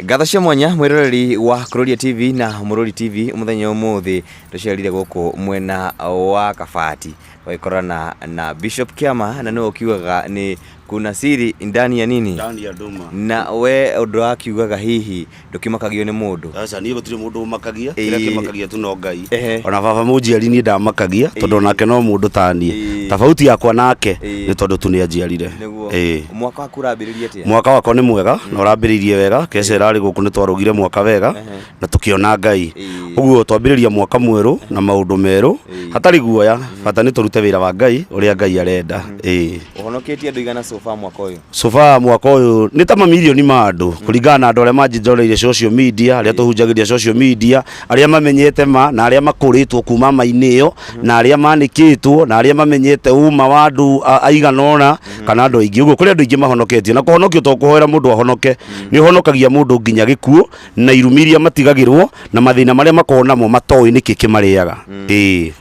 Ngatho cia mwanya mwiroreri wa Kuroria TV na Mururi TV muthenya umuthi tucerire guku mwena wa Kabati twagikorana na Bishop Kiama na niwe ukiugaga ni kuna siri ndani ya nini Ndani ya nduma. Na we undu wakiugaga hihi ndukimakagio ni mundu? Aca, niĩ gũtirĩ mũndũ ũmakagia. Kĩrĩa kĩmakagia tu no Ngai. Ona baba mũnjiari niĩ ndamakagia, tondũ onake no mũndũ ta niĩ. Tofauti yakwa nake nĩ tondũ tu nĩ anjiarire. Nĩguo. Mwaka waku ũrambĩrĩria atĩa? Mwaka wakwa nĩ mwega na ũrambĩrĩirie wega. Keca ĩrarĩ gũkũ nĩ twarũgire mwaka wega na tũkĩona Ngai. Ũguo twambĩrĩria mwaka mwerũ na maũndũ merũ hatarĩ guoya. Bata nĩ tũrute wĩra wa Ngai ũrĩa Ngai arenda. Ũhonoketie andũ igana so far mwaka ũyũ? So far mwaka ũyũ nĩ ta mamirioni ma andũ, kũringana na andũ arĩa manjĩnjoreire social media, arĩa tũhunjagĩria social media, arĩa mamenyete ma na arĩa makũrĩtwo kuma ma-inĩ ĩyo, na arĩa manĩkĩtwo, na arĩa mamenyete ũma wa andũ aigana ũna kana andũ aingĩ. Ũguo kũrĩ andũ aingĩ mahonoketio, na kũhonokio to kũhoera mũndũ ahonoke, nĩ ũhonokagia mũndũ nginya gĩkuũ na irumi iria matigagĩrwo na mathĩna marĩa makoragwo namo matoĩ nĩkĩ kĩmarĩaga. Ĩĩ.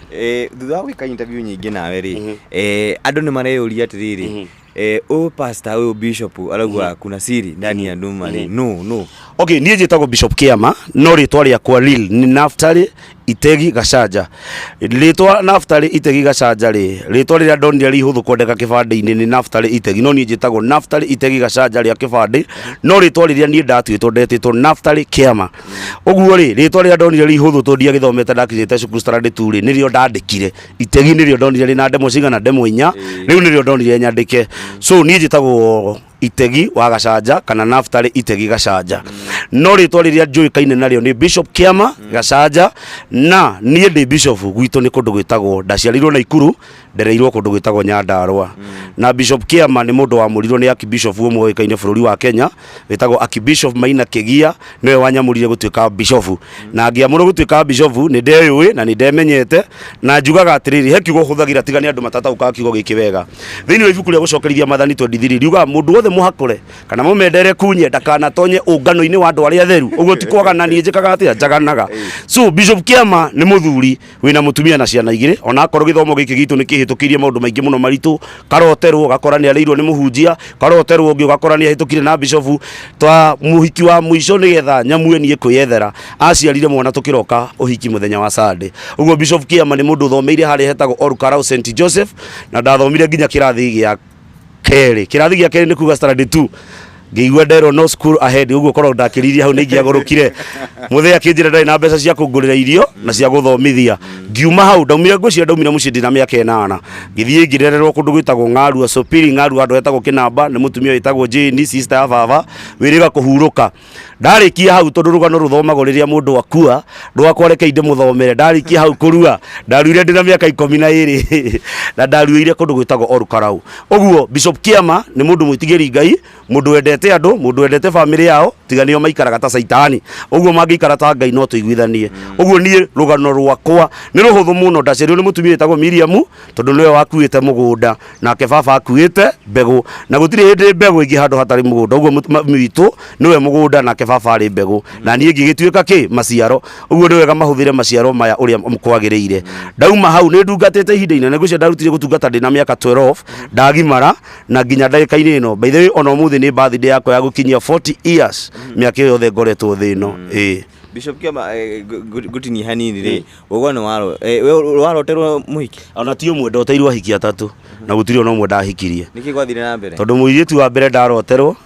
Thutha wa gwĩka interview nyingĩ nawe rĩ, andũ nĩ mareyũria atĩrĩrĩ, ũyũ pastor, ũyũ bishop arauga kuna siri ndani ya nduma rĩ, no? Okay, niĩ njĩtagwo Bishop Kiama, no rĩtwa rĩakwa real nĩ Naftali Itegi Gacanja. Rĩtwa Naftali Itegi Gacanja rĩ, rĩtwa rĩrĩa ndonire rĩ ihũthũ kwandĩka kĩbandĩ-inĩ nĩ Naftali Itegi, no niĩ njĩtagwo Naftali Itegi Gacanja rĩa kĩbandĩ, no rĩtwa rĩrĩa niĩ ndatuĩtwo ndetĩtwo Naftali Kiama. Ũguo rĩ, rĩtwa rĩrĩa ndonire rĩ ihũthũ tondũ ndiagĩthomete, ndakinyĩte cukuru standard 2 rĩ, nĩrĩo ndandĩkire. Itegi nĩrĩo ndonire rĩna ndemwa cigana? Ndemwa inya. Rĩu nĩrĩo ndonire nyandĩke. So niĩ njĩtagwo Itegi wa Gacanja kana Naftali Itegi Gacanja, no rĩtwa rĩrĩa njũĩkaine narĩo nĩ Bishop Kiama Gacanja. Na niĩ ndĩ bishop. Gwitũ nĩ kũndũ gwĩtagwo, ndaciarĩirwo Naikuru, ndereirwo kũndũ gwĩtagwo Nyandarũa. Na Bishop Kiama nĩ mũndũ wamũrirwo nĩ Archbishop ũmwe ũĩkaine bũrũri wa Kenya wĩtagwo Archbishop Maina Kĩgia. Nĩwe wanyamũrire gũtuĩka bishop, na ngĩamũrwo gũtuĩka bishop nĩ ndeyũĩ na nĩ ndemenyete. Na njugaga atĩrĩrĩ, he kiugo hũthagĩra, tiga nĩ andũ matataũkaga kiugo gĩkĩ wega. Thĩinĩ wa ibuku rĩa Gũcokerithia Maathani 23 riugaga mũndũ wothe mũhakũre kana mũmendere kunye ndakanatonye ũngano-inĩ wa andũ arĩa atheru. Ũguo ti kwagana niĩ njĩkaga atĩa? Njaganaga. So Bishop Kiama nĩ mũthuri wĩna mũtumia na ciana igĩrĩ. Ona akorwo gĩthomo gĩkĩ gitũ nĩ kĩhĩtũkĩirie maũndũ maingĩ mũno maritũ, karoterwo ũgakora nĩ arĩirwo nĩ mũhunjia, karoterwo ũngĩ ũgakora nĩ ahĩtũkire na bishofu twa mũhiki wa mũico nĩgetha nyamue niĩ kwĩyethera aciarire mwana tũkĩroka ũhiki mũthenya wa Sunday. Ũguo Bishop Kiama nĩ mũndũ ũthomeire harĩa hetagwo Olkarau St Joseph, na ndathomire nginya kĩrathi gĩa kerĩ. Kĩrathi gĩa kerĩ nĩ kuga standard 2. Ngĩigua nderwo no school ahead, ũguo korwo ndakĩririe hau nĩ ingĩagũrũkire. Mũthee akĩnjĩra ndarĩ na mbeca cia kũngũrĩra irio na cia gũthomithia. Ngiuma hau, ndaumire, ngwĩciria ndaumire mũciĩ ndĩna mĩaka 8, ngĩthiĩ ngĩrererwo kũndũ gwĩtagwo Ng'arua Sopiri Ng'arua, handũ hetagwo Kĩnamba nĩ mũtumia wĩtagwo Jane, sister ya baba wĩrĩga kũhurũka. Ndarĩkia hau, tondũ rũgano rũthomagwo rĩrĩa mũndũ akua, rwakwa rekei ndĩmũthomere. Ndarĩkia hau kũrua, ndaruire ndĩna mĩaka 12 na ndaruĩire kũndũ gwĩtagwo Olkarau. Ũguo Bishop Kiama nĩ mũndũ mwĩtigĩri Ngai, mũndũ wendete andũ, mũndũ wendete bamĩrĩ yao, tiga nĩo maikaraga ta caitani. Ũguo mangĩikara ta Ngai no tũiguithanie. Ũguo niĩ rũgano rwakwa nĩ rũhũthũ mũno. Ndaciarirwo nĩ mũtumia wĩtagwo Miriam, tondũ nĩwe wakuĩte mũgũnda nake baba akuĩte mbegũ, na gũtirĩ hĩndĩ mbegũ ĩngĩ handũ hatarĩ mũgũnda. Ũguo mami witũ nĩwe mũgũnda nake baba arĩ mbegũ, na niĩ ngĩgĩtuĩka kĩ maciaro. Ũguo nĩ wega mahũthĩre maciaro maya ũrĩa kwagĩrĩire. Ndauma hau nĩ ndungatĩte ihinda inene. Ngwĩciria ndarutire gũtungata ndĩna mĩaka 12, ndagimara na nginya ndagĩka-inĩ ĩno. By the way, ona ũmũthĩ nĩ birthday yakwa ya gũkinyia 40 years, mĩaka ĩyo yothe ngoretwo thĩ ĩno. Ĩĩ. Bishop Kiama, ngũtinie hanini rĩ, ũguo nĩ waro we waroterwo mũhiki? Ona ti ũmwe, ndoteirwo ahiki atatũ na gũtirĩ ona ũmwe ndahikirie. Nĩkĩ gwathire na mbere? Tondũ mũirĩtu wa mbere ndaroterwo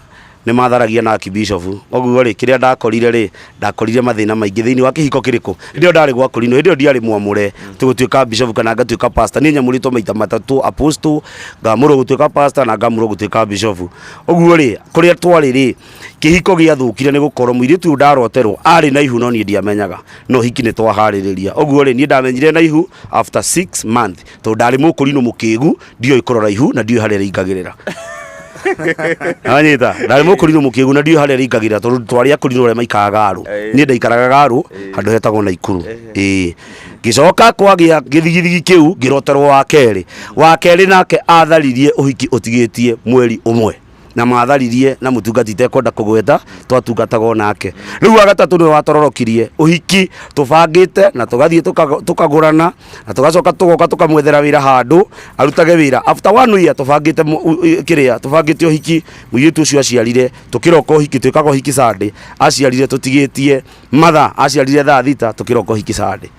nĩ matharagia na archbishop. Ũguo rĩ, kĩrĩa ndakorire rĩ, ndakorire mathĩna maingĩ thĩinĩ wa kĩhiko kĩrĩkũ? Hĩndĩ ĩyo ndarĩ gwa kũrinwo, hĩndĩ ĩyo ndiarĩ mwamũre ti gũtuĩka bishop kana ngatuĩka pastor. Niĩ nyamũrĩtwo maita matatũ apostle, ngamũrwo gũtuĩka pastor na ngamũrwo gũtuĩka bishop. Ũguo rĩ, kũrĩa twarĩ rĩ, kĩhiko gĩathũkire nĩ gũkorwo mũirĩtu ũyũ ndaroterwo arĩ na ihu, no niĩ ndiamenyaga, no hiki nĩ twaharĩrĩria. Ũguo rĩ, niĩ ndamenyire na ihu after 6 months, tondũ ndarĩ mũkũrinũ mũkĩgu, ndioĩ kũrora ihu na ndioĩ harĩa rĩingagĩrĩra. Wanyita, ndarĩ mũkũrinũ mũkĩgu na ndioĩ harĩa rĩingagĩrĩra, tondũ twarĩ akũrinũ arĩa maikaraga Garu. Niĩ ndaikaraga Garu handũ hetagwo Naikuru. Ĩĩ, ngĩcoka kwagĩa gĩthigithigi kĩu, ngĩroterwo wa kerĩ. Wa kerĩ nake atharirie ũhiki ũtigĩtie mweri ũmwe. Na matharirie na mũtungati itekwenda kũgweta twatungataga onake. Rĩu wa gatatũ nĩwe watororokirie ũhiki tũbangĩte na tũgathiĩ tũkagũrana na tũgacoka tũgoka tũkamwethera wĩra handũ arutage wĩra. After one year tũbangĩte kĩrĩa tũbangĩte ũhiki, mũirĩtu ũcio aciarire tũkĩroka ũhiki, twĩkaga ũhiki Sunday, aciarire tũtigĩtie mathaa, aciarire thaa 6 tũkĩroka ũhiki Sunday.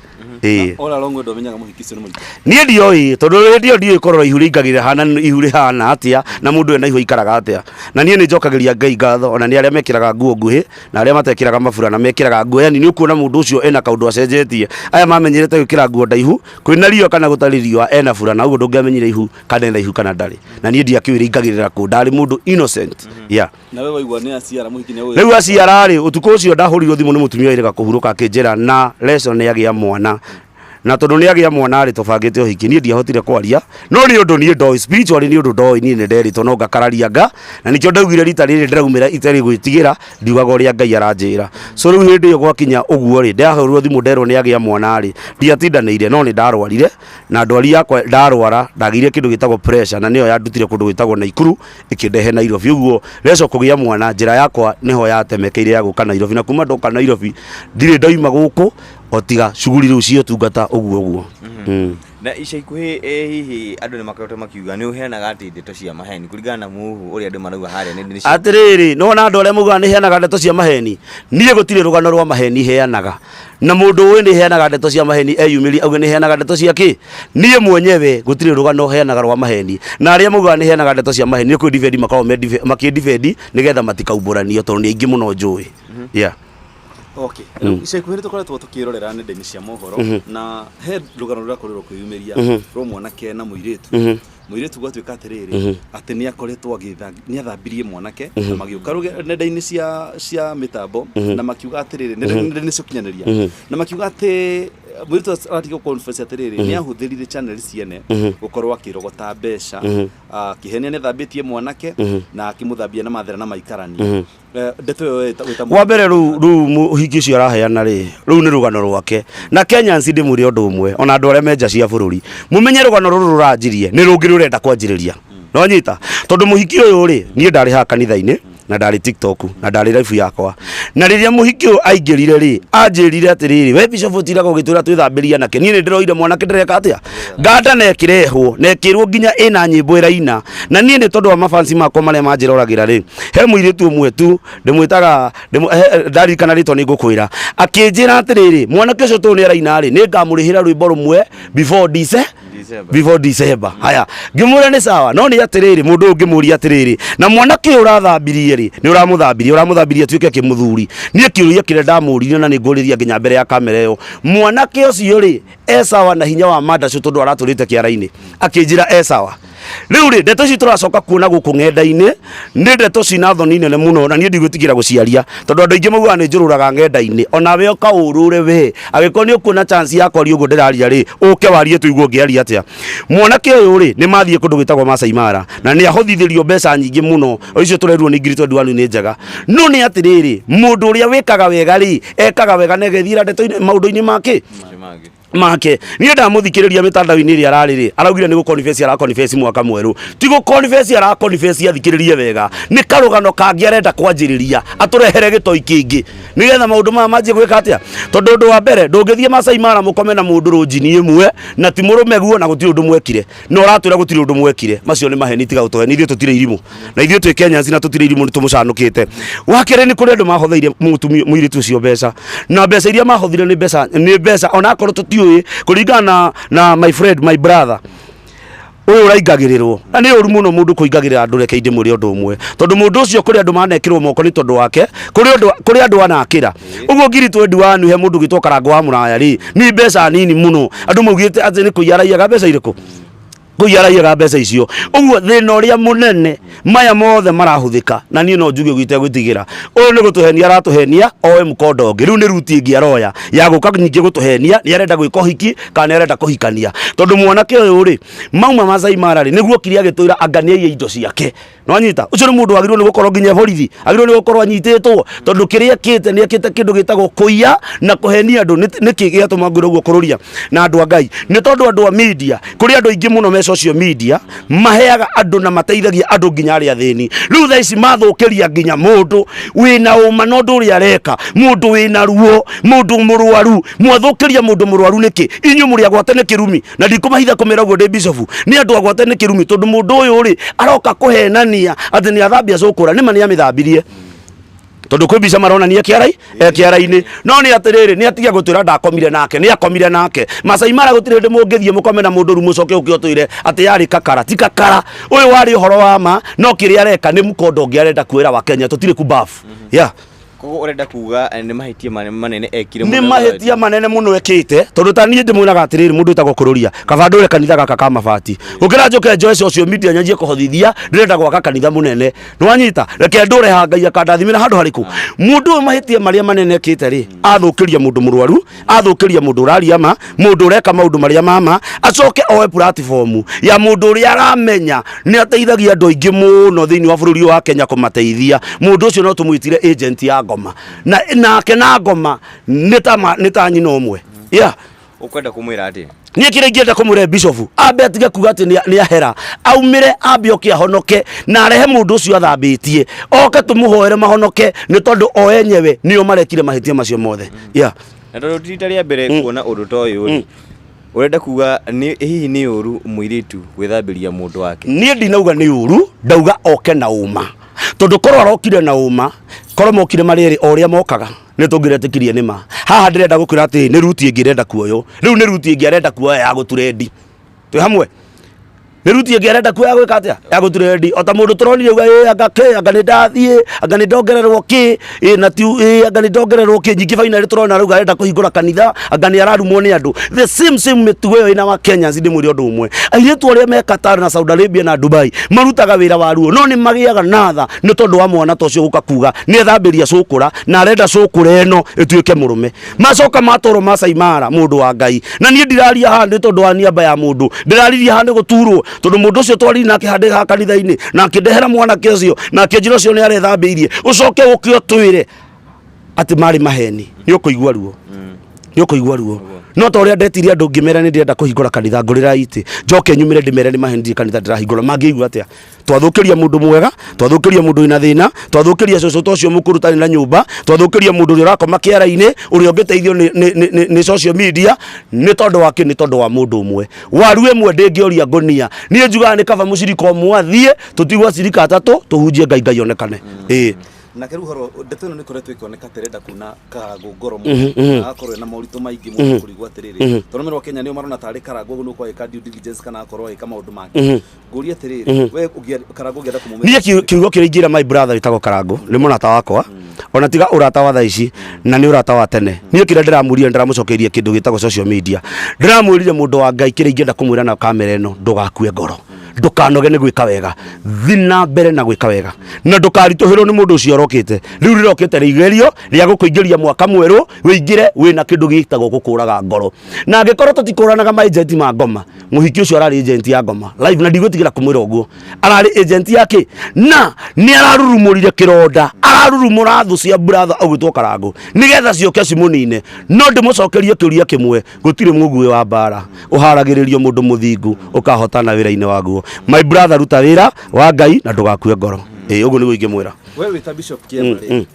Ĩĩ. All along we ndwamenyaga mũhiki ũcio nĩ mũritũ? Niĩ ndioĩ, tondũ hĩndĩ ĩyo ndiũĩ korora ihu rĩingagĩrĩra hana ihu rĩhana atĩa na mũndũ ena ihu aikaraga atĩa. Na niĩ nĩ njokagĩria Ngai ngatho ona nĩ arĩa mekĩraga nguo nguhĩ na arĩa matekĩraga maburana mekĩraga nguo, yani nĩ ũkuona mũndũ ũcio ena kaũndũ acenjetie. Aya mamenyerete gwĩkĩra nguo ndaihu kwĩna riũa kana gũtarĩ riũa, ena burana, ũguo ndũngĩamenyire ihu kana ena ihu kana ndarĩ. Na niĩ ndiakĩũĩ rĩingagĩrĩra kũ, ndarĩ mũndũ innocent. Yeah. Na we waigua nĩ aciara, mũhiki nĩ Rĩu aciara rĩ, ũtukũ ũcio ndahũrirwo thimũ nĩ mũtumia wĩrĩga kũhurũka akĩnjĩra na Leso nĩ agĩa mwana, na tondũ nĩ agĩa mwana rĩ, tũbangĩte ũhiki. Niĩ ndiahotire kwaria, no nĩ ũndũ niĩ ndoĩ spiritually, nĩ ũndũ ndoĩ niĩ nĩ nderĩtwo no ngakararia nga, na nĩkĩo ndaugire rita rĩrĩ ndĩraumĩra itarĩ gwĩtigĩra, ndiugaga ũrĩa Ngai aranjĩra. So rĩu hĩndĩ ĩyo gwakinya ũguo rĩ, ndahũrirwo thimũ nderwo nĩ agĩa mwana rĩ, ndiatindanĩire, no nĩ ndarwarire, na ndwari yakwa ndarwara ndagĩire kĩndũ gĩtagwo pressure, na nĩyo yandutire kũndũ gwĩtagwo Naikuru ĩkĩndehe Nairobi. Ũguo Leso kũgĩa mwana, njĩra yakwa nĩho yatemekeire ya gũka Nairobi, na kuma ndoka Nairobi ndirĩ ndoima gũkũ o tiga cuguri rĩu cia ũtungata ũguo ũguo. Na ica ikuhĩ hihi andũ nĩ makoretwo makiuga nĩ ũheanaga atĩ ndeto cia maheni kũringana na mũhu ũrĩa andũ marauga harĩa nĩ Atĩrĩrĩ, nĩwona andũ arĩa maugaga nĩ heanaga ndeto cia maheni, niĩ gũtirĩ rũgano rwa maheni heanaga. Na mũndũ ũĩ nĩ heanaga ndeto cia maheni eyumĩrie auge nĩ heanaga ndeto cia kĩ. Niĩ mwenyewe gũtirĩ rũgano heanaga rwa maheni. Na arĩa maugaga nĩ heanaga ndeto cia maheni nĩ kwĩ defend makoragwo makĩ defend nĩgetha matikaumbũranio tondũ nĩ aingĩ mũno njũĩ. Yeah. Okay. Rĩu ica ikuhĩ nĩ tũkoretwo tũkĩrorera nenda-inĩ cia mohoro na he rũgano rũrakorirwo kwĩyumĩria rwa mwanake na mũirĩtu. Mũirĩtu gwatuĩka atĩrĩrĩ, atĩ nĩ akoretwo agĩtha, nĩ athambirie mwanake na magĩũka nenda-inĩ cia mĩtambo na makiuga atĩrĩrĩ, nenda-inĩ cia ũkinyanĩria na makiuga atĩ mũirĩtu aratiga confess atĩrĩrĩ, nĩ ahũthĩrire channel ciene gũkorwo akĩrogota mbeca, akĩhenia nĩ athambĩtie mwanake na akĩmũthambia na mathera na maikarania. Ndeto ĩyo wĩta Wa mbere rĩu mũhiki ũcio araheana rĩ, rũu nĩ rũgano rwake. Na Kenyans ndĩmwĩre ũndũ ũmwe, ona andũ arĩa me nja cia bũrũri, mũmenye rũgano rũrũ rũranjirie nĩ rũngĩ rũrenda kwanjĩrĩria. Nĩwanyita? Tondũ mũhiki ũyũ rĩ, niĩ ndarĩ haha kanitha-inĩ na ndarĩ TikTok na ndarĩ live yakwa. Na rĩrĩa mũhiki ũyũ aingĩrire rĩ, anjĩrire atĩrĩrĩ, we Bishop ũtindaga ũgĩtwĩra twĩthambĩrie anake, niĩ nĩ ndĩroire mwanake ndĩreka atĩa? Nganda na ĩkĩrehwo na ĩkĩrwo nginya ĩna nyĩmbo ĩraina. Na niĩ nĩ tondũ wa mafansi makwa marĩa manjĩroragĩra rĩ, he mũirĩtu ũmwe tu ndĩmwĩtaga, ndaririkana rĩtwa nĩ ngũkwĩra, akĩnjĩra atĩrĩrĩ, mwanake ũcio tũũ nĩ araina rĩ, nĩ ngamũrĩhĩra rwĩmbo rũmwe before December. Before December. Haya, ngĩmwĩra nĩ sawa, no nĩ atĩrĩrĩ, mũndũ ũyũ ngĩmũria atĩrĩrĩ, na mwanake ũyũ ũrathambirie rĩ, nĩ ũramũthambirie, ũramũthambirie atuĩke kĩmũthuri. Niĩ kĩũria kĩrĩa ndamũririe na nĩ ngũrĩria nginya mbere ya kamera ĩyo, mwanake ũcio rĩ, e sawa na hinya wa mandacũ tondũ aratũrĩte kĩara-inĩ? Akĩnjĩra e sawa. Rĩu rĩ, ndeto ici tũracoka kuona gũkũ ng'enda-inĩ nĩ ndeto cina thoni nene mũno, na niĩ ndigwĩtigĩra gũciaria tondũ andũ aingĩ maugaga nĩ njũrũraga ng'enda-inĩ. Onawe ũka ũrũre we, angĩkorwo nĩ ũkuona chance ya kwaria ũguo ndĩraria rĩ, ũke warie tũigue ũngĩaria atĩa. Mwanake ũyũ rĩ, nĩ mathiĩ kũndũ gwĩtagwo Masai Mara na nĩ ahothithĩrio mbeca nyingĩ mũno, o icio tũrerwo nĩ ngiri 21 nĩ njega. No nĩ atĩrĩrĩ, mũndũ ũrĩa wĩkaga wega rĩ, ekaga wega na agethiĩra ndeto-inĩ maũndũ-inĩ make make. Niĩ ndamũthikĩrĩria mĩtandao-inĩ ĩrĩa ararĩ rĩ, araugire nĩ gũconfess araconfess mwaka mwerũ. Ti gũconfess araconfess, athikĩrĩrie wega, nĩ karũgano kangĩ arenda kwanjĩrĩria, atũrehere gĩtoi kĩngĩ nĩgetha maũndũ maya manjie gwĩka atĩa. Tondũ ũndũ wa mbere, ndũngĩthiĩ Masai Mara mũkome na mũndũ rũnjini ĩmwe na ti mũrũme guo na gũtirĩ ũndũ mwekire, na ũratwĩra gũtirĩ ũndũ mwekire. Macio nĩ maheni, tiga gũtũhenia, ithuĩ tũtirĩ irimũ na ithuĩ twĩ Kenyans na tũtirĩ irimũ, nĩ tũmũcanũkĩte. Wa kerĩ, nĩ kũrĩ andũ mahotheire mũtumia mũirĩtu ũcio mbeca, na mbeca iria mahothire nĩ mbeca, nĩ mbeca onakorwo tũtiũĩ kũringana na my friend, my brother ũyũ ũraingagĩrĩrwo. Na nĩ ũru mũno mũndũ kũingagĩrĩra andũ. Reke ndĩmwĩre ũndũ ũmwe, tondũ mũndũ ũcio kũrĩ andũ manekĩrwo moko nĩ tondũ wake, kũrĩ andũ anakĩra ũguo ngiri 21 he mũndũ gwĩtwo Karango wa Mũraya rĩ, nĩ mbeca nini mũno. Andũ maugĩte atĩ nĩ kũiya araiyaga mbeca irĩkũ, kũiya araiyaga mbeca icio. Ũguo thĩna ũrĩa mũnene maya mothe marahũthĩka, na niĩ no njuge ũguo itegwĩtigĩra, ũyũ nĩ gũtũhenia aratũhenia, oe mũkondo ũngĩ. Rĩu nĩ ruti ĩngĩ aroya ya gũka ningĩ gũtũhenia, nĩ arenda gwĩka ũhiki kana nĩ arenda kũhikania. Tondũ mwanake ũyũ rĩ, mauma Masai Mara rĩ, nĩguo okire agĩtwĩra anga nĩ aiye indo ciake. Nĩwanyita? Ũcio nĩ mũndũ wagĩrĩirwo nĩ gũkorwo nginya borithi, agĩrĩirwo nĩ gũkorwo anyitĩtwo, tondũ kĩrĩa ekĩte nĩ ekĩte kĩndũ gĩtagwo kũiya na kũhenia andũ. Nĩkĩ gĩatũma ngwĩre ũguo kũrũria na andũ a Ngai? Nĩ tondũ andũ a media, kũrĩ andũ aingĩ mũno me social media maheaga andũ na mateithagia andũ nginya arĩa athĩni. Rĩu thaa ici mathũkĩria nginya mũndũ wĩna ũma na ũndũ ũrĩa areka, mũndũ wĩna ruo, mũndũ mũrwaru. Mwathũkĩria mũndũ mũrwaru nĩkĩ? Inyuĩ mũrĩ agwate nĩ kĩrumi, na ndikũmahitha kũmĩra ũguo ndĩ bishofu, nĩ andũ agwate nĩ kĩrumi, tondũ mũndũ ũyũ rĩ aroka kũhenania atĩ nĩ athambia cũkũra. Nĩma nĩ amĩthambirie, tondũ kwĩ mbica maronania kĩarai kĩara-inĩ, no nĩ atĩrĩrĩ, nĩ atige gũtwĩra ndakomire nake, nĩ akomire nake. Masai Mara gũtirĩ hĩndĩ mũngĩthiĩ mũkome na mũndũ rĩu mũcoke ũke ũtwĩre atĩ yarĩ kakara. Ti kakara, ũyũ warĩ ũhoro wa ma, no kĩrĩa areka nĩ mũkondo ũngĩ arenda kuoera wa Kenya. Tũtirĩ kumbafu yeah. Koguo ũrenda kuga nĩ mahĩtia manene ekire nĩ mũno? Mahĩtia manene mũno ekĩte, tondũ ta niĩ ndĩmwĩraga atĩrĩrĩ, mũndũ wĩtagwo Kũrũria, kaba ndũre kanitha gaka ka mabati gũkĩra njũke njoe social media nyanjie kũhothithia ndĩrenda gwaka kanitha mũnene. Nĩwanyita? Reke ndũre ha Ngai akandathimĩra handũ harĩkũ. Mũndũ ũyũ mahĩtia marĩa manene ekĩte rĩ, athũkĩria mũndũ mũrwaru, athũkĩria mũndũ ũraria ma, mũndũ ũreka maũndũ marĩa mama, acoke oe platform ya mũndũ ũrĩa aramenya nĩ ateithagia andũ aingĩ mũno thĩinĩ wa bũrũri ũyũ wa Kenya kũmateithia. Mũndũ ũcio no tũmwĩtire agent ya ngoma, na nake na ngoma nĩ ta nyina ũmwe, yeah. Ũkwenda kũmwĩra atĩa? Niĩ kĩrĩa ingĩenda kũmwĩra bishop, ambe atige kuga atĩ nĩ ahera, aumĩre ambe oke ahonoke na arehe mũndũ ũcio athambĩtie oke tũmũhoere mahonoke, nĩ tondũ o enyewe nĩo marekire mahĩtia macio mothe, yeah. Na tondũ ti rita rĩa mbere kuona ũndũ ta ũyũ rĩ, ũrenda kuga nĩ hihi nĩ ũru mũirĩtu gwĩthambĩria mũndũ wake? Niĩ ndinauga nĩ ũru, ndauga oke na ũma, tondũ korwo arokire na ũma, korwo mokire marĩ erĩ o ũrĩa mokaga, nĩ tũngĩretĩkirie nĩ ma. Haha ndĩrenda gũkwĩra atĩ nĩ ruti ĩngĩ ĩrenda kuoywo rĩu, nĩ ruti ĩngĩ arenda kuoya ya gũturendi. Twĩ hamwe? Nĩ ruti ĩngĩ arenda kuoya gwĩka atĩa? Ya gũturendi. O ta mũndũ tũronire uga ĩ anga kĩ, anga nĩ ndathiĩ, anga nĩ ndongererwo kĩ, ĩ na ti ĩ anga nĩ ndongererwo kĩ. Nyingĩ finally tũrona rĩu arenda kũhingũra kanitha, anga nĩ ararumwo nĩ andũ. The same same mĩtugo ĩyo ĩna wa Kenyans. Ndĩmwĩre ũndũ ũmwe, airĩtu arĩa me Qatar na Saudi Arabia na Dubai marutaga wĩra wa ruo, no nĩ magĩaga na tha nĩ tondũ wa mwana ta ũcio gũka kuga nĩ ethambĩria cũkũra na arenda cũkũra ĩno ĩtuĩke mũrũme. Macoka matwarwo Masai Mara. Mũndũ wa Ngai, na niĩ ndiraria haha nĩ tondũ wa niaba ya mũndũ, ndĩraririe haha nĩ gũturwo, tondũ mũndũ ũcio twaririe nake handĩ ha kanitha-inĩ na akĩndehera mwanake ũcio na akĩnjĩra ũcio nĩ arethambĩirie, ũcoke ũke ũtwĩre atĩ marĩ maheni, nĩ ũkũigua ruo, nĩ ũkũigua ruo. No ta ũrĩa ndetirie andũ ngĩmera nĩ ndĩrenda kũhingũra kanitha, ngũrĩra itĩ, njoke nyumĩre ndĩmere nĩ maheni, ndirĩ kanitha ndĩrahingũra, mangĩigua atĩa? Twathũkĩria mũndũ mwega, twathũkĩria mũndũ wĩna thĩna, twathũkĩria cũcũ ta ũcio mũkũrũ ũtarĩ na nyũmba, twathũkĩria mũndũ ũrĩa ũrakoma kĩara-inĩ, ũrĩa ũngĩteithio nĩ social media. Nĩ tondũ wa kĩ? Nĩ tondũ wa mũndũ ũmwe. Waru ĩmwe ndĩngĩoria ngũnia. Niĩ njugaga nĩ kaba mũcirika ũmwe athiĩ, tũtigwo acirika atatũ, tũhunjie Ngai, Ngai onekane, ĩĩ. Nake rĩu horo ndeto ĩno nĩ ĩkoretwo ĩkĩoneka ta ĩrenda kuna Karangũ ngoro mũno, na agakorwo ĩna moritũ maingĩ mũno kũrigwo atĩrĩrĩ, tondũ mĩrwa Kenya nĩo marona tarĩ Karangũ ũguo nĩ ũgũkorwo agĩka due diligence kana akorwo agĩka maũndũ make. Ngũrie atĩrĩrĩ, we Karangũ ũngĩenda kũmũmenya? Niĩ kiugo kĩrĩa ingĩra my brother wĩtagwo Karangũ, nĩ mũrata wakwa, ona tiga ũrata wa thaa ici na nĩ ũrata wa tene. Niĩ kĩrĩa ndĩramũrire, ndĩramũcokeirie kĩndũ gĩtagwo social media. Ndĩramwĩrire, mũndũ wa Ngai, kĩrĩa ingĩenda kũmwĩra na kamera ĩno, ndũgakue ngoro, ndũkanoge nĩ gwĩka wega, thi na mbere na gwĩka wega, na ndũkaritũhĩrwo nĩ mũndũ ũcio ũrokĩte rĩu. Rĩrokĩte rĩigerio rĩa gũkũingĩria mwaka mwerũ, wĩingĩre wĩna kĩndũ gĩtagwo gũkũraga ngoro. Na angĩkorwo tũtikũranaga ma agent ma ngoma, mũhiki ũcio ararĩ agent ya ngoma live, na ndigwĩtigĩra kũmwĩra ũguo, ararĩ agent ya kĩ, na nĩ ararurumũrire kĩronda, ararurumũra thũ cia brother ũgwĩtwo Karangũ nĩgetha ciũke cimũnine. No ndĩmũcokerie kĩũria kĩmwe, gũtirĩ mũguĩ wa mbara ũharagĩrĩrio mũndũ mũthingu ũkahotana wĩra-inĩ waguo. My brother, ruta wĩra wa Ngai na ndũgakue ngoro. Ĩĩ, ũguo nĩguo ingĩmwĩra. We wĩ ta Bishop Kĩama rĩ,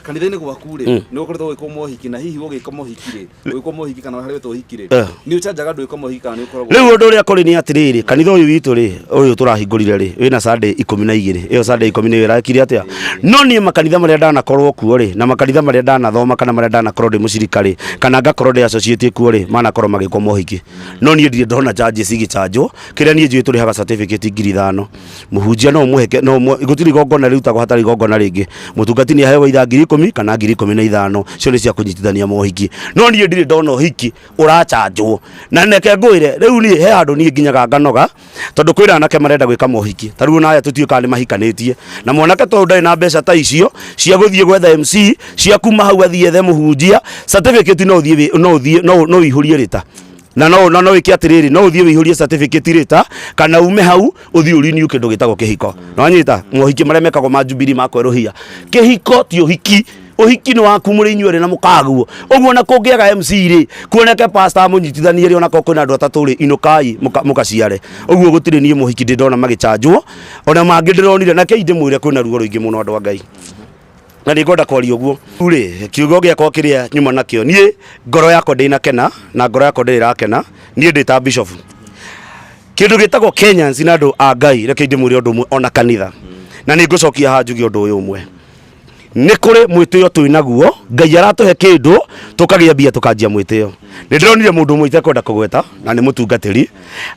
kanitha-inĩ gwaku rĩ, nĩ ũkoretwo ũgĩkwo mohiki? Na hihi ũgĩka mohiki rĩ, ũgĩkwo mohiki kana harĩ wetwo ũhiki rĩ, nĩ ũcanjaga andũ gwĩka mohiki kana nĩ ũkoragwo? Rĩu ũndũ ũrĩa kũrĩ nĩ atĩrĩrĩ, kanitha ũyũ witũ rĩ, ũyũ tũrahingũrire rĩ, wĩna Sunday 12. Ĩyo Sunday 12 ĩrakire atĩa? No niĩ makanitha marĩa ndanakorwo kuo rĩ, na makanitha marĩa ndanathoma, kana marĩa ndanakorwo ndĩ mũcirika rĩ, kana ngakorwo ndĩ associate kuo rĩ, manakorwo magĩkwo mohiki, no niĩ ndirĩ ndona charges igĩchanjwo. Kĩrĩa niĩ njũĩ, tũrĩhaga certificate 5,000. Mũhunjia no ũmũheke no gũtirĩ igongona rĩrutagwo hatarĩ igongona rĩngĩ. Mũtungati nĩ aheagwo itha 10,000 kana 15,000, cio nĩ cia kũnyitithania mohiki. No niĩ ndirĩ ndona ũhiki ũrachanjwo. Na reke ngwĩre, rĩu niĩ he handũ niĩ nginyaga nganoga, tondũ kwĩna anake marenda gwĩka mohiki. Ta rĩu ona aya tũtiũĩ kana nĩ mahikanĩtie, na mwanake tondũ ndarĩ na mbeca ta icio cia gũthiĩ gwetha MC, cia kuma hau athiĩ ethe mũhunjia, certificate no ũthiĩ no ũthiĩ no ũihũrie rĩta na no wĩke atĩrĩrĩ, no ũthiĩ wĩihũrie certificate rĩta, kana ume hau ũthiĩ ũrenew kĩndũ gĩtagwo kĩhiko. Nĩwanyita? Mohiki marĩa mekagwo ma Jubilee ma kwerũhia kĩhiko ti ũhiki. Ũhiki nĩ waku mũrĩ inyuerĩ na mũkaguo ũguo, na kũngĩaga MC rĩ, kuoneke pastor amũnyitithanie rĩ, onakorwo kwĩna andũ atatũ rĩ, inũkai mũkaciare ũguo. Gũtirĩ niĩ mũhiki ndĩ ndona magĩchanjwo, ona mangĩ ndĩronire na kei ndĩmwĩre kwĩna ruo rũingĩ mũno, andũ a Ngai, na nĩ ngwenda kwaria ũguo rĩ. Kiugo gĩakwa kĩrĩa nyuma nakĩo, niĩ ngoro yakwa ndĩnakena na ngoro yakwa ndĩrĩ ĩrakena. Niĩ ndĩ ta bishop, kĩndũ gĩtagwo Kenyans na andũ a Ngai, reke ndĩmwĩre ũndũ ũmwe, ona kanitha, na nĩ ngũcokia haha njuge ũndũ ũyũ ũmwe. Nĩ kũrĩ mwĩtĩo twĩ naguo. Ngai aratũhe kĩndũ, tũkagĩa mbia, tũkanjia mwĩtĩo. Nĩ ndĩronire mũndũ ũmwe itekwenda kũgweta, na nĩ mũtungatĩri,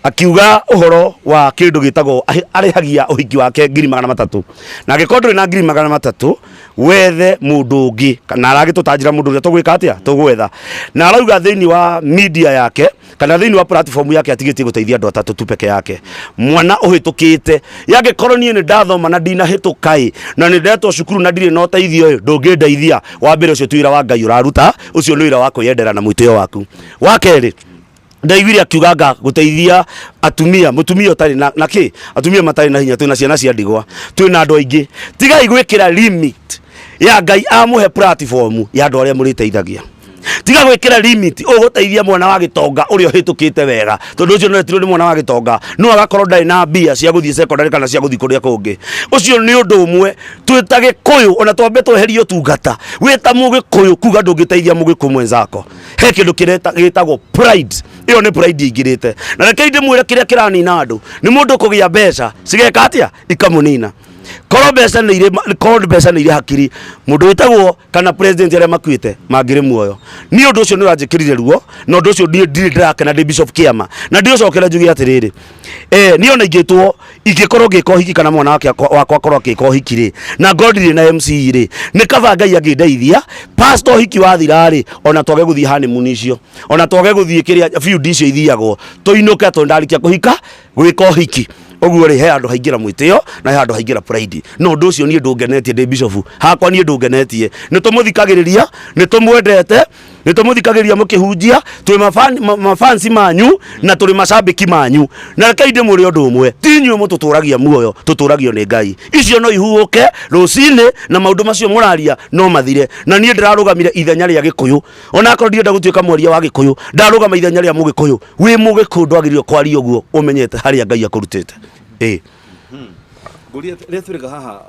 akiuga ũhoro wa kĩndũ gĩtagwo arĩhagia ũhiki wake 300,000, na angĩkorwo ndũrĩ na 300,000, wethe mũndũ ũngĩ, na aragĩtũtanjĩra mũndũ ũrĩa tũgwĩka atĩa tũgwetha. Na arauga thĩinĩ wa media yake kana thĩinĩ wa platform yake atigĩtie gũteithia andũ atatũ tu peke yake, mwana ũhĩtũkĩte. Yangĩkorwo niĩ nĩ ndathoma na ndinahĩtũka ĩ, na nĩ ndetwo cukuru na ndirĩ na ũteithio ĩ, ndũngĩndeithia. Wa mbere, ũcio ti wĩra wa Ngai ũraruta, ũcio nĩ wĩra wa kwĩyendera na mwĩtĩo waku. Wa kerĩ, ndaiguire akiuga nga gũteithia atumia, mũtumia ũtarĩ na kĩ, atumia matarĩ na hinya. Twĩna ciana cia ndigwa, twĩna andũ aingĩ. Tigai gwĩkĩra limit ya Ngai amũhe platform ya andũ arĩa mũrĩteithagia. Tiga gwĩkĩra limit ũgũteithia mwana wa gĩtonga ũrĩa ũhĩtũkĩte wega, tondũ ũcio no etirwo nĩ mwana wa gĩtonga, no agakorwo ndarĩ na mbia cia gũthiĩ secondary kana cia gũthiĩ kũrĩa kũngĩ. Ũcio nĩ ũndũ ũmwe. Twĩ ta Gĩkũyũ, ona twambe tweherie ũtungata, wĩ ta Mũgĩkũyũ kuga ndũngĩteithia Mũgĩkũyũ mwenzako, he kĩndũ gĩtagwo pride. Ĩyo nĩ pride ĩingĩrĩte. Na reke ndĩmwĩre, kĩrĩa kĩranina andũ nĩ mũndũ kũgĩa mbeca cigeka atĩa, ikamũnina. Korwo mbeca nĩ irĩ, korwo mbeca nĩ irĩ hakiri, mũndũ wĩtagwo kana president arĩa makuĩte mangĩrĩ muoyo. Niĩ ũndũ ũcio nĩ ũranjĩkĩrire ruo, na ũndũ ũcio niĩ ndirĩ ndĩrakena ndĩ Bishop Kĩama. Na ndĩũcokera njuge atĩrĩrĩ, niĩ ona ingĩtwo ingĩkorwo ngĩka ũhiki kana mwana wake wakwa akorwo akĩka ũhiki rĩ, na ngorwo ndirĩ na MC rĩ, nĩ kaba Ngai angĩndeithia, pastor, ũhiki wathira rĩ, ona twage gũthiĩ honeymoon icio, ona twage gũthiĩ kĩrĩa biũ icio ithiagwo, tũinũke tondũ ndarĩkia kũhika gwĩka ũhiki ũguo rĩ, he handũ haingĩra mwĩtĩo na he handũ haingĩra pride. No ũndũ ũcio niĩ ndũngenetie ndĩ bishop hakwa, niĩ ndũngenetie. Nĩ tũmũthikagĩrĩria, nĩ tũmwendete, nĩ tũmũthikagĩrĩria mũkĩhunjia, twĩ mafansi manyu na tũrĩ macambĩki manyu. Na rekei ndĩmwĩre ũndũ ũmwe, ti inyuĩ mũtũtũragia muoyo, tũtũragio nĩ Ngai. Icio no ihuũke rũcinĩ na maũndũ macio mũraria no mathire. Na niĩ ndĩrarũgamire ithenya rĩa Gĩkũyũ, onakorwo ndirenda gũtuĩka mwaria wa Gĩkũyũ, ndarũgama ithenya rĩa Mũgĩkũyũ. Wĩ Mũgĩkũyũ ndwagĩrĩirwo kwaria ũguo, ũmenyete harĩa Ngai akũrutĩte ĩ. Ngũria rĩrĩa twĩrĩga haha,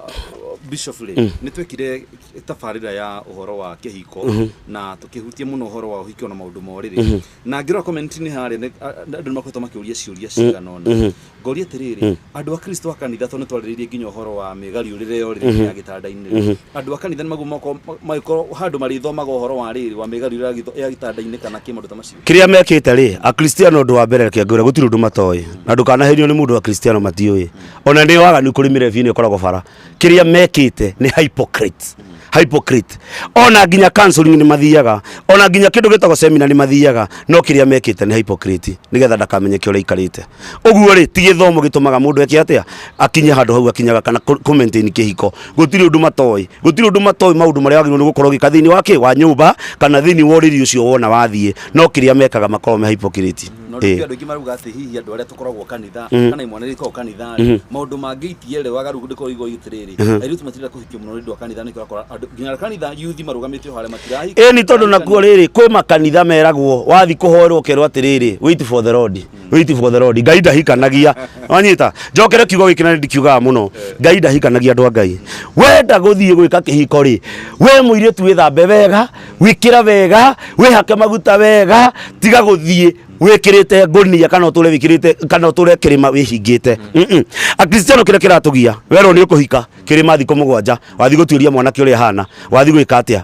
Bishop rĩ, nĩ twekire tabarĩra ya ũhoro wa kĩhiko na tũkĩhutia mũno ũhoro wa ũhiki ona maũndũ ma ũrĩrĩ, na ngĩrora comment-inĩ harĩa andũ nĩ makoretwo makĩũria ciũria cigana ũna. Ngoria atĩrĩrĩ, andũ a Kristo a kanitha, tondũ nĩ twarĩrĩirie nginya ũhoro wa mĩgariũrĩre ya ũrĩrĩ ya gĩtanda-inĩ rĩ, andũ a kanitha nĩ maguo magĩkorwo handũ marĩthomaga ũhoro wa rĩrĩ wa mĩgariũrĩre ya gĩtanda-inĩ kana kĩ maũndũ ta macio? Kĩrĩa mekĩte rĩ, Akristiano, ũndũ wa mbere, reke ngwĩre, gũtirĩ ũndũ matoĩ, na ndũkanaherio nĩ mũndũ. Akristiano matiũĩ ona nĩ waganu kũrĩ mĩrebi-inĩ ĩkoragwo bara. Kĩrĩa mekĩte nĩ hypocrite, hypocrite. Ona nginya counseling nĩ mathiaga, ona nginya kĩndũ gĩtagwo seminar nĩ mathiaga, no kĩrĩa mekĩte nĩ hypocrite, nĩgetha ndakamenyeke ũrĩa aikarĩte. Ũguo rĩ, ti gĩthomo gĩtũmaga mũndũ eke atĩa, akinye handũ hau akinyaga kana kũ maintain kĩhiko. Gũtirĩ ũndũ matoĩ, gũtirĩ ũndũ matoĩ, maũndũ marĩa wagĩrĩirwo nĩ gũkorwo ũgĩka thĩinĩ wa kĩ wa nyũmba kana thĩinĩ wa ũrĩrĩ ũcio wona wathiĩ, no kĩrĩa mekaga makoragwo me hypocrite. No rĩu andũ aingĩ marauga atĩ hihi andũ arĩa tũkoragwo kanitha kana imwana iria ikoragwo kanitha rĩ, maũndũ mangĩ itierewaga. Rĩu ndĩkorwo atĩrĩrĩ, airĩtu matirenda kũhikio mũno nĩ ũndũ wa kanitha. Nĩkĩo ũrakora andũ nginya kanitha youth marũgamĩte o harĩa matirahika. Ĩni, tondũ nakuo rĩrĩ, kwĩ makanitha meragwo wathi kũhoerwo ũkerwo atĩrĩrĩ, "Wait for the Lord, wait for the Lord." Ngai ndahikanagia. Wanyita, njokere kiugo gĩkĩ na ndikiugaga mũno, Ngai ndahikanagia. Andũ a Ngai, wenda gũthiĩ gwĩka kĩhiko rĩ, we mũirĩtu wĩthambe wega, wĩkĩra wega, wĩhake maguta wega. Tiga gũthiĩ wĩkĩrĩte ngũnia kana ũtũre wĩkĩrĩte kana ũtũre kĩrĩma wĩhingĩte. Akristiano, kĩrĩa kĩratũgia, werwo nĩ ũkũhika kĩrĩma thikũ 7, wathi gũtuĩria mwanake ũrĩa ahana, wathi gwĩka atĩa?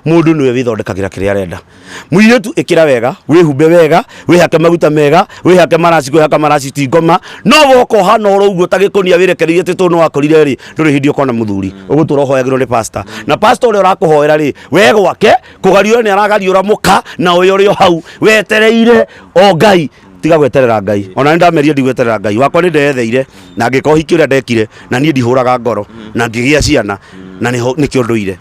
Mũndũ nĩwe wĩthondekagĩra kĩrĩa arenda. Mũirĩtu, ĩkĩra wega, wĩhumbe wega, wĩhake maguta mega, wĩhake maraci. Kwĩhaka maraci ti ngoma, no woka ũhana oro ũguo ta gĩkũnia wĩrekereirie atĩ tondũ nĩwakorire rĩ, ndũrĩ hĩndĩ ũkona mũthuri. Ũgũtũra ũhoyagĩrwo nĩ pastor, na pastor ũrĩa ũrakũhoera rĩ, we gwake kũgariũra nĩ aragariũra mũka, na ũyũ ũrĩ o hau wetereire o Ngai. Tiga gweterera Ngai. Ona nĩ ndameria ndigweterera Ngai wakwa, nĩ ndeyetheire na ngĩka ũhiki ũrĩa ndekire, na niĩ ndihũraga ngoro na ngĩgĩa ciana, na nĩho nĩkĩo ndũire.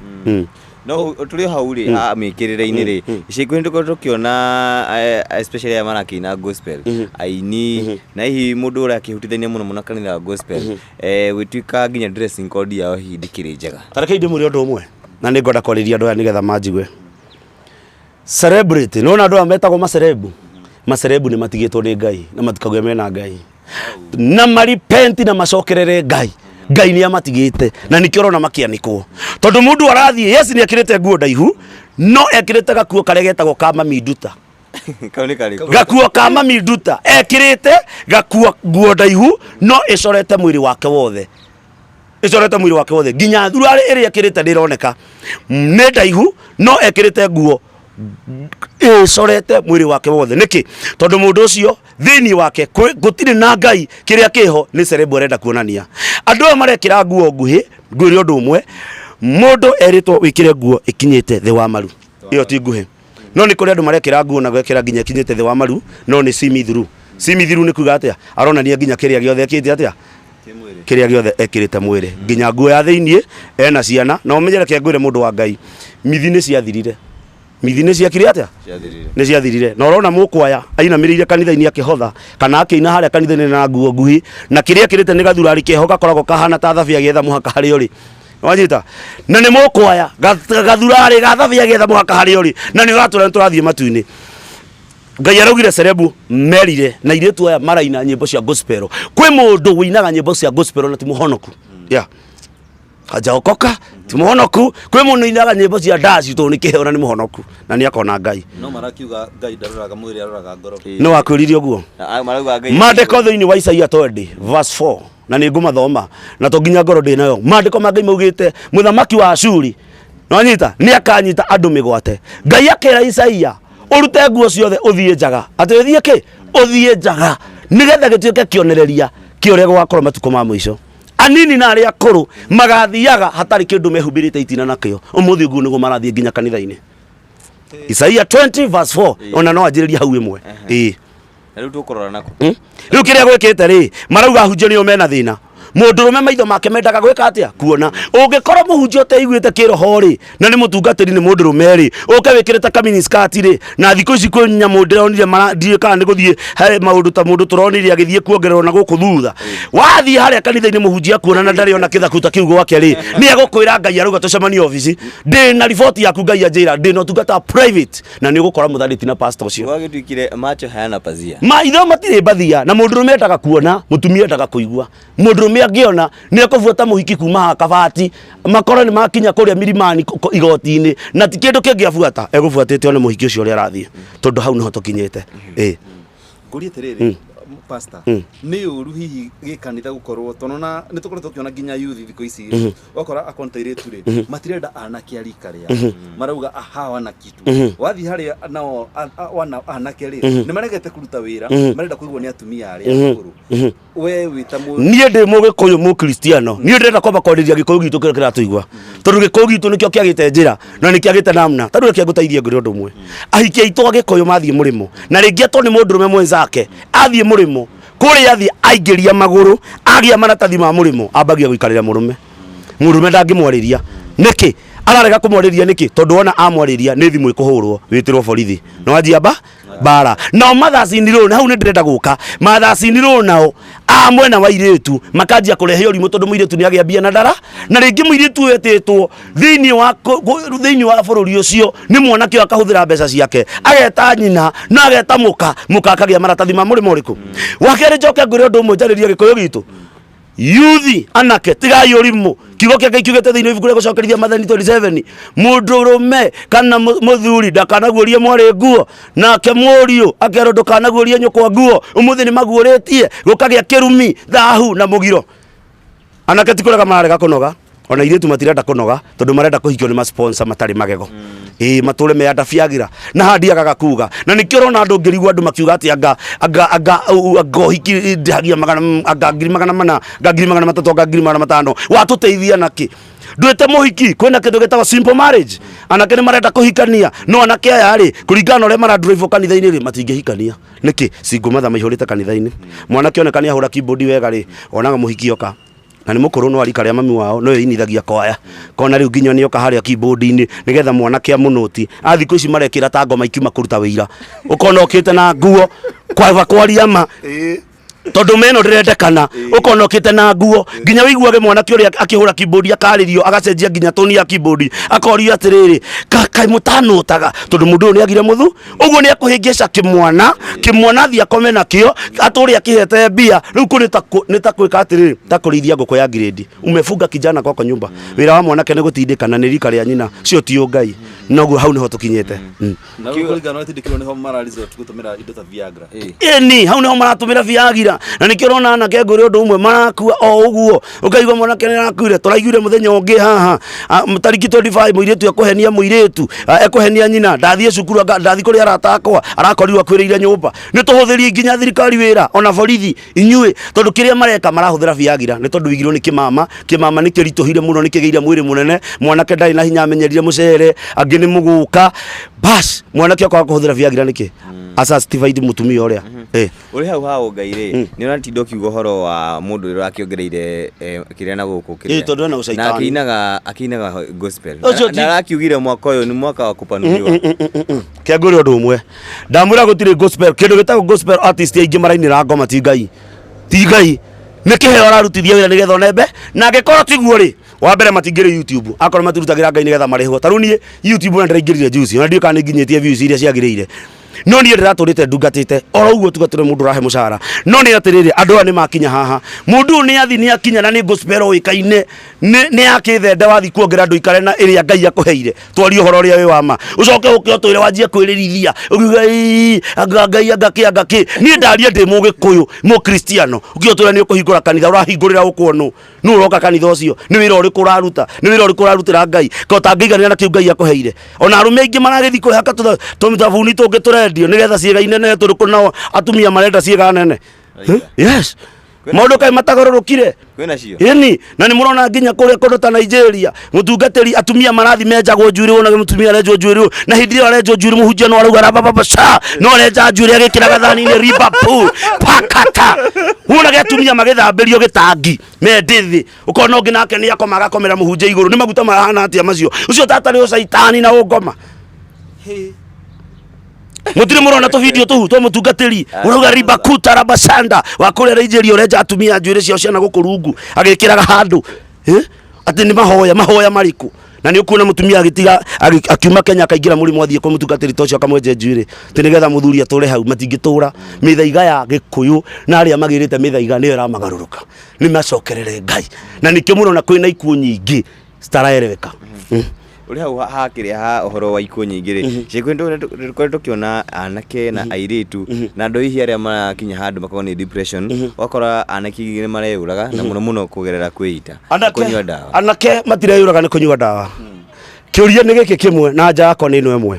No tũrĩ o hau rĩ, mĩkĩrĩre-inĩ rĩ, ica ikuhĩ nĩtũkoretwo tũkĩona especially aya marakĩina gospel, aini, na hihi mũndũ ũrĩa akĩhutithania mũno mũno kanitha wa gospel, gwĩtuĩka nginya dressing code yao hihi ndĩkĩrĩ njega. Tareke ndĩmwĩre ũndũ ũmwe. Na nĩ ngwenda kwarĩria andũ aya nĩgetha manjigue. Celebrity, nĩwona andũ aya metagwo macerebu? Macerebu nĩ matigĩtwo nĩ Ngai na matikauge mena Ngai. Na maripenti na macokerere Ngai. Ngai nĩ amatigĩte na nĩkĩo ũrona makĩanĩkwo. Tondũ mũndũ arathiĩ, yes nĩ ekĩrĩte nguo ndaihu, no ekĩrĩte gakuo karĩa getagwo ka mami nduta. Kau nĩ karĩkũ? Gakuo ka mami nduta ekĩrĩte gakuo nguo ndaihu no ĩcorete mwĩrĩ wake wothe. Ĩcorete mwĩrĩ wake wothe nginya thuruarĩ ĩrĩa ĩkĩrĩte ndĩroneka nĩ ndaihu no ekĩrĩte nguo ĩcorete mwĩrĩ wake wothe. Nĩkĩ? Tondũ mũndũ ũcio thĩinĩ wake gũtirĩ na Ngai, kĩrĩa kĩho nĩ cerebu arenda kuonania. Andũ aya marekĩra nguo nguhĩ, ngwĩre ũndũ ũmwe, mũndũ erĩtwo wĩkĩre nguo ĩkinyĩte thĩ wa maru, ĩyo ti nguhĩ. No nĩ kũrĩ andũ marekĩra nguo na gwekĩra nginya ĩkinyĩte thĩ wa maru, no nĩ see me through. See me through nĩ kuga atĩa? Aronania nginya kĩrĩa gĩothe ekĩte atĩa? Kĩrĩa gĩothe ekĩrĩte mwĩrĩ, nginya nguo ya thĩinĩ, ena ciana. Na ũmenye, reke ngwĩre mũndũ wa Ngai, mithi nĩ ciathirire. Mithi nĩ ciekire atĩa? Ciathirire. Nĩ ciathirire. Na ũrona mũkwaya ainamĩrĩire kanitha-inĩ akĩhotha kana akĩina harĩa kanitha-inĩ na nguo nguhĩ, na kĩrĩa ekĩrĩte nĩ gathurari keho gakoragwo kahana ta thabia gĩetha mũhaka harĩa ũrĩ. Wanyita? Na nĩ mũkwaya gathurari ga thabia gĩetha mũhaka harĩa ũrĩ, na nĩ ũratũra nĩ tũrathiĩ matu-inĩ. Ngai araugire cerebu merire na irĩtu aya maraina nyĩmbo cia gospel. Kwĩ mũndũ wĩinaga nyĩmbo cia gospel na ti mũhonoku. Yeah. Hajaokoka, ti mũhonoku. Kwĩ mũndũ ũinaga nyĩmbo cia ndaci tondũ nĩ kĩheo na nĩ mũhonoku na nĩ akona Ngai. No marakiuga Ngai ndaroraga mwĩrĩ, aroraga ngoro. No wakwĩrire ũguo. Marauga Ngai Maandĩko thĩinĩ wa Isaia 20 verse 4, na nĩ ngũmathoma na to nginya ngoro ndĩ nayo. Maandĩko ma Ngai maugĩte mũthamaki wa Ashuri nonyita nĩ akanyita andũ mĩgwate. Ngai akĩra Isaia ũrute nguo ciothe ũthiĩ njaga, atĩ ũthiĩ kĩ? Ũthiĩ njaga, nĩgetha gĩtuĩke kĩonereria kĩa ũrĩa gũgakorwo matukũ ma mũico. Anini na arĩa akũrũ magathiaga hatarĩ kĩndũ mehumbĩrĩte itina nakĩo. Ũmũthĩ ũguo nĩguo marathiĩ nginya kanitha-inĩ. Isaia 20 verse 4, ona no anjĩrĩrie hau ĩmwe. Ĩĩ. Na rĩu tũkũrora nako. Rĩu kĩrĩa gwĩkĩte rĩ, marauga ahunjia nĩo mena thĩna. Mũndũrũme maitho make mendaga gwĩka atĩa? Kuona. Ũngĩkorwo mũhunjia ũteiguĩte kĩroho rĩ, na nĩ mũtungatĩri nĩ mũndũrũme rĩ, ũke wĩkĩrĩte kamini skirt rĩ, na thikũ ici kwĩ nyamũ ndĩronire mara, ndiũĩ kana nĩ gũthiĩ he maũndũ ta mũndũ tũronire agĩthiĩ kuongererwo na gũkũ thutha. Wathiĩ harĩa kanitha-inĩ mũhunjia kuona na ndarĩ ona kĩthaku ta kĩu gwake rĩ, nĩ egũkwĩra Ngai arauga tũcemanie obici. Ndĩ na riboti yaku Ngai anjĩra, ndĩ na ũtungata private, na nĩ ũgũkora mũtharĩti na pastor ũcio. Gwagĩtuĩkire macho hayana pazia. Maitho matirĩ mbathia, na mũndũrũme endaga kuona, mũtumia endaga kũigua. Mũndũrũme angĩona nĩ ekũbuata mũhiki kuma haha kabati, makorwo nĩ makinya kũrĩa milimani igoti-inĩ, na ti kĩndũ kĩngĩ abuata, egũbuatĩte one mũhiki ũcio ũrĩa arathiĩ, tondũ hau nĩho tũkinyĩte. Ĩĩ. Ngũrie atĩrĩrĩ, pastor, nĩ ũru hihi gĩkanitha gũkorwo tondũ nĩ tũkoretwo tũkĩona nginya youth thikũ ici rĩ, ũgakora akorwo nĩ ta airĩtu rĩ, matirenda anake a rika rĩao, marauga hawana kitu. Wathiĩ harĩa nao anake rĩ, nĩ maregete kũruta wĩra, marenda kũigwo nĩ atumia arĩa akũrũ. We wĩ ta Niĩ ndĩ mũgĩkũyũ mũkristiano, niĩ ndĩrenda kwamba kwarĩria gĩkũyũ gitũ kĩrĩa kĩratũigua, tondũ gĩkũyũ gitũ nĩkĩo kĩagĩte njĩra na nĩ kĩagĩte namna. Tondũ reke ngũteithie ngwĩre ũndũ ũmwe, ahiki aitũ a gĩkũyũ mathiĩ mũrĩmo, na rĩngĩ atwo nĩ mũndũrũme mwenzake, athiĩ mũrĩmo kũrĩa athiĩ aingĩria magũrũ, agĩa maratathi ma mũrĩmo, ambagia gũikarĩra mũrũme. Mũndũrũme ndangĩmwarĩria. Nĩkĩ ararega kũmwarĩria? Nĩkĩ? Tondũ wona amwarĩria nĩ thimũ ĩkũhũrwo wĩtĩrwo borithi, no wanjia mbara. Nao mathacinirwo na hau nĩ ndĩrenda gũka mathacinirwo nao a mwena wa irĩtu makanjia kũrehe ũrimũ, tondũ mũirĩtu nĩ agĩa mbia na ndara, na rĩngĩ mũirĩtu ũyũ etĩtwo thĩinĩ wa bũrũri ũcio nĩ mwanake ũyũ, akahũthĩra mbeca ciake, ageta nyina na ageta mũka, mũka akagĩa maratathi ma mũrĩmo ũrĩkũ. Wa kerĩ, njoke ngwĩre ũndũ ũmwe, njarĩrie gĩkũyũ gitũ, yuthi anake, tigai ũrimũ. Kiugo kĩa Ngai kiugĩte thĩinĩ wa ibuku rĩa gũcokerithia Mathani 27, mũndũrũme kana mũthuri ndakanaguũrie mwarĩ nguo, nake mũriũ akerwo ndũkanaguũrie nyũkwa nguo. Ũmũthĩ nĩ maguũrĩtie, gũkagĩa kĩrumi, thahu na mũgiro. Anake ti kũrega mararega kũnoga, ona airĩtu matirenda kũnoga, tondũ marenda kũhikio nĩ masponsor matarĩ magego. Ĩĩ, matũre meyandabiagira na handiagaga kuga, na nĩkĩo ũrona andũ ngĩrigwo andũ makiuga atĩ anga ũhiki ndĩhagia magana, anga 400,000, anga 300,000, anga 500,000. Watũteithia nakĩ? Ndwĩte mũhiki. Kwĩna kĩndũ gĩtagwo simple marriage. Anake nĩ marenda kũhikania, no anake aya rĩ, kũringana na ũrĩa maradrive kanitha-inĩ rĩ, matingĩhikania. Nĩkĩ? Single mother maihũrĩte kanitha-inĩ. Mwanake oneka nĩ ahũra keyboard wega rĩ, onaga mũhiki oka na nĩ mũkũrũ, no arika rĩa mami wao, no ĩinithagia kwaya, kona rĩu nginya nĩoka harĩa keyboard-inĩ nĩgetha mwanake amũnũti. A thikũ ici marekĩra ta ngoma ikiuma kũruta wĩira, ũkona ũkĩte na nguo kwaba kwaria ma. Tondũ meno ndĩrendekana ũkona ũkĩte na nguo nginya wĩiguage mwanake ũrĩa akĩhũra keyboard akarĩrio, agacenjia nginya toni ya keyboard, akorio atĩrĩrĩ, kaĩ mũtanũtaga, tondũ mũndũ ũyũ nĩ agire mũthu ũguo nĩ akũhĩngĩca kĩmwana. Kĩmwana athiĩ akome nakĩo, atũre akĩhete mbia. Rĩu kũ nĩ ta kwĩka atĩrĩrĩ, ta kũrĩithia ngũkũ ya grade. Umefunga kijana kwako nyumba. Wĩra wa mwanake nĩ gũtindĩkana nĩ rika rĩa nyina cio ti ũngai. Noguo hau nĩho tũkinyĩte. Na rĩu kũringana na tindĩkĩrwo nĩho mara resort gũtũmĩra indo ta Viagra. Ĩni, hau nĩho maratũmĩra Viagra, na nĩkĩo ũrona anake ngũrĩ ũndũ ũmwe marakua o ũguo, ũkaigua mwanake nĩ arakuire. Tũraiguire mũthenya ũngĩ haha, tariki 25, mũirĩtu ekũhenia, mũirĩtu ekũhenia nyina, ndathiĩ cukuru, ndathiĩ kũrĩ arata akwa, arakorirwo akuĩrĩire nyũmba. Nĩ tũhũthĩrie nginya thirikari wĩra, ona borithi inyuĩ, tondũ kĩrĩa mareka marahũthĩra Viagra, nĩ tondũ wigirwo nĩ kĩmama. Kĩmama nĩ kĩritũhire mũno, nĩ kĩgĩire mwĩrĩ mũnene. Mwanake ndarĩ na hinya, amenyerire mũcere, angĩ nĩ mũgũka, bas mwanake okaga kũhũthĩra Viagra nĩkĩ asatisfied mũtumia ũrĩa. Ũrĩ hau ha ũngai rĩ, nĩ ũratinda ũkiuga ũhoro wa mũndũ ũrĩa ũrakĩongereire kĩrĩa na gũkũ kĩrĩa. Ĩ, tondũ ena ũcaitani. Na akĩinaga gospel. Ũcio Na arakiugire mwaka ũyũ nĩ mwaka wa kũpanuliwa. Kĩangũrĩ ũndũ ũmwe ndamwĩra, gũtirĩ gospel, kĩndũ gĩtagwo gospel artist aingĩ marainĩra ngoma. Ti Ngai, ti Ngai, nĩ kĩheo ararutithia wĩra nĩgetha one mbe. Na angĩkorwo tiguo rĩ, wa mbere matingĩrĩ YouTube akorwo matirutagĩra Ngai nĩgetha marĩhwo. Ta rĩu niĩ YouTube na ndĩraingĩrire juice, ona ndiũĩ kana nĩ nginyĩtie views iria ciagĩrĩire, no niĩ ndĩratũrĩte ndungatĩte oro ũguo tuga tũrĩ mũndũ ũrahe mũcara. No nĩ atĩrĩrĩ, andũ aya nĩ makinya haha, mũndũ ũyũ nĩ athi nĩ akinya na nĩ gospel ũĩkaine nĩ yakĩthende wathi kuongerera andũ ikare na ĩrĩa Ngai akũheire. Twarie ũhoro ũrĩa wĩ wa ma, ũcoke ũke ũtwĩre wanjie kwĩrĩrithia ũkiuga, "Ĩĩ, anga Ngai, anga kĩ, anga kĩ." Niĩ ndaria ndĩ Mũgĩkũyũ Mũkristiano, ũkĩ ũtwĩre nĩ ũkũhingũra kanitha, ũrahingũrĩra ũkuonũ nũ ũroka kanitha ũcio? Nĩ wĩra ũrĩkũ ũraruta? Nĩ wĩra ũrĩkũ ũrarutĩra Ngai ka ũtangĩiganĩra na kĩu Ngai akũheire? Ona arũme aingĩ maragĩthiĩ kwĩhaka tũthabuni tũngĩ tũrendio nĩgetha ciĩga inene, tondũ kũnao atumia marenda ciĩga nene. Yes, maũndũ kaĩ matagarũrũkire. Kwĩna cio. Ĩni, na nĩ mũrona nginya kũrĩa kũndũ ta Nigeria, mũtungatĩri, atumia marathi menjagwo njuĩrĩ, wonage mũtumia arenjwo njuĩrĩ, na hĩndĩ ĩyo arenjwo njuĩrĩ mũhunjia no arauga rabababasha, no arenja njuĩrĩ agĩkĩraga thani-inĩ Liverpool pakata. Wonage atumia magĩthambĩrio gĩtangi mendĩthĩ, ũkona ũngĩ nake nĩ akoma agakomera mũhunjia igũrũ. Nĩ maguta mahana atĩa macio? Ũcio tatarĩ ũcaitani na ũngoma. Mũtirĩ mũrona tũvideo tũu twa mũtungatĩri ũrauga ribakuta rabashanda wa kũrĩa Nigeria, ũrenja atumia njuĩrĩ ciao ciana gũkũ rungu agĩkĩraga handũ? Eh? Atĩ nĩ mahoya, mahoya marĩkũ? Na nĩ ũkuona mũtumia agĩtiga akiuma Kenya, akaingĩra mũrimũ, athiĩ kwa mũtungatĩri ta ũcio akamwenje njuĩrĩ atĩ nĩgetha mũthuri atũre hau. Matingĩtũra. Mĩthaiga ya Gĩkũyũ na arĩa magĩrĩte mĩthaiga nĩyo ĩramagarũrũka, nĩ macokerere Ngai, na nĩkĩo mũrona kwĩna ikuũ nyingĩ citaraeleweka. Ũrĩ hau hakĩrĩa ha ũhoro wa ikuũ nyingĩ rĩ, ciĩkwĩ tũkoretwo tũkĩona anake na airĩtu na andũ hihi arĩa marakinya handũ makorwo nĩ depression, ũgakora anake aingĩ nĩ mareyũraga, na mũno mũno kũgerera kwĩita na Anake kũnyua ndawa. Anake matireyũraga nĩ kũnyua ndawa. Kĩũria nĩ gĩkĩ kĩmwe, na nja yakwa nĩ ĩno ĩmwe.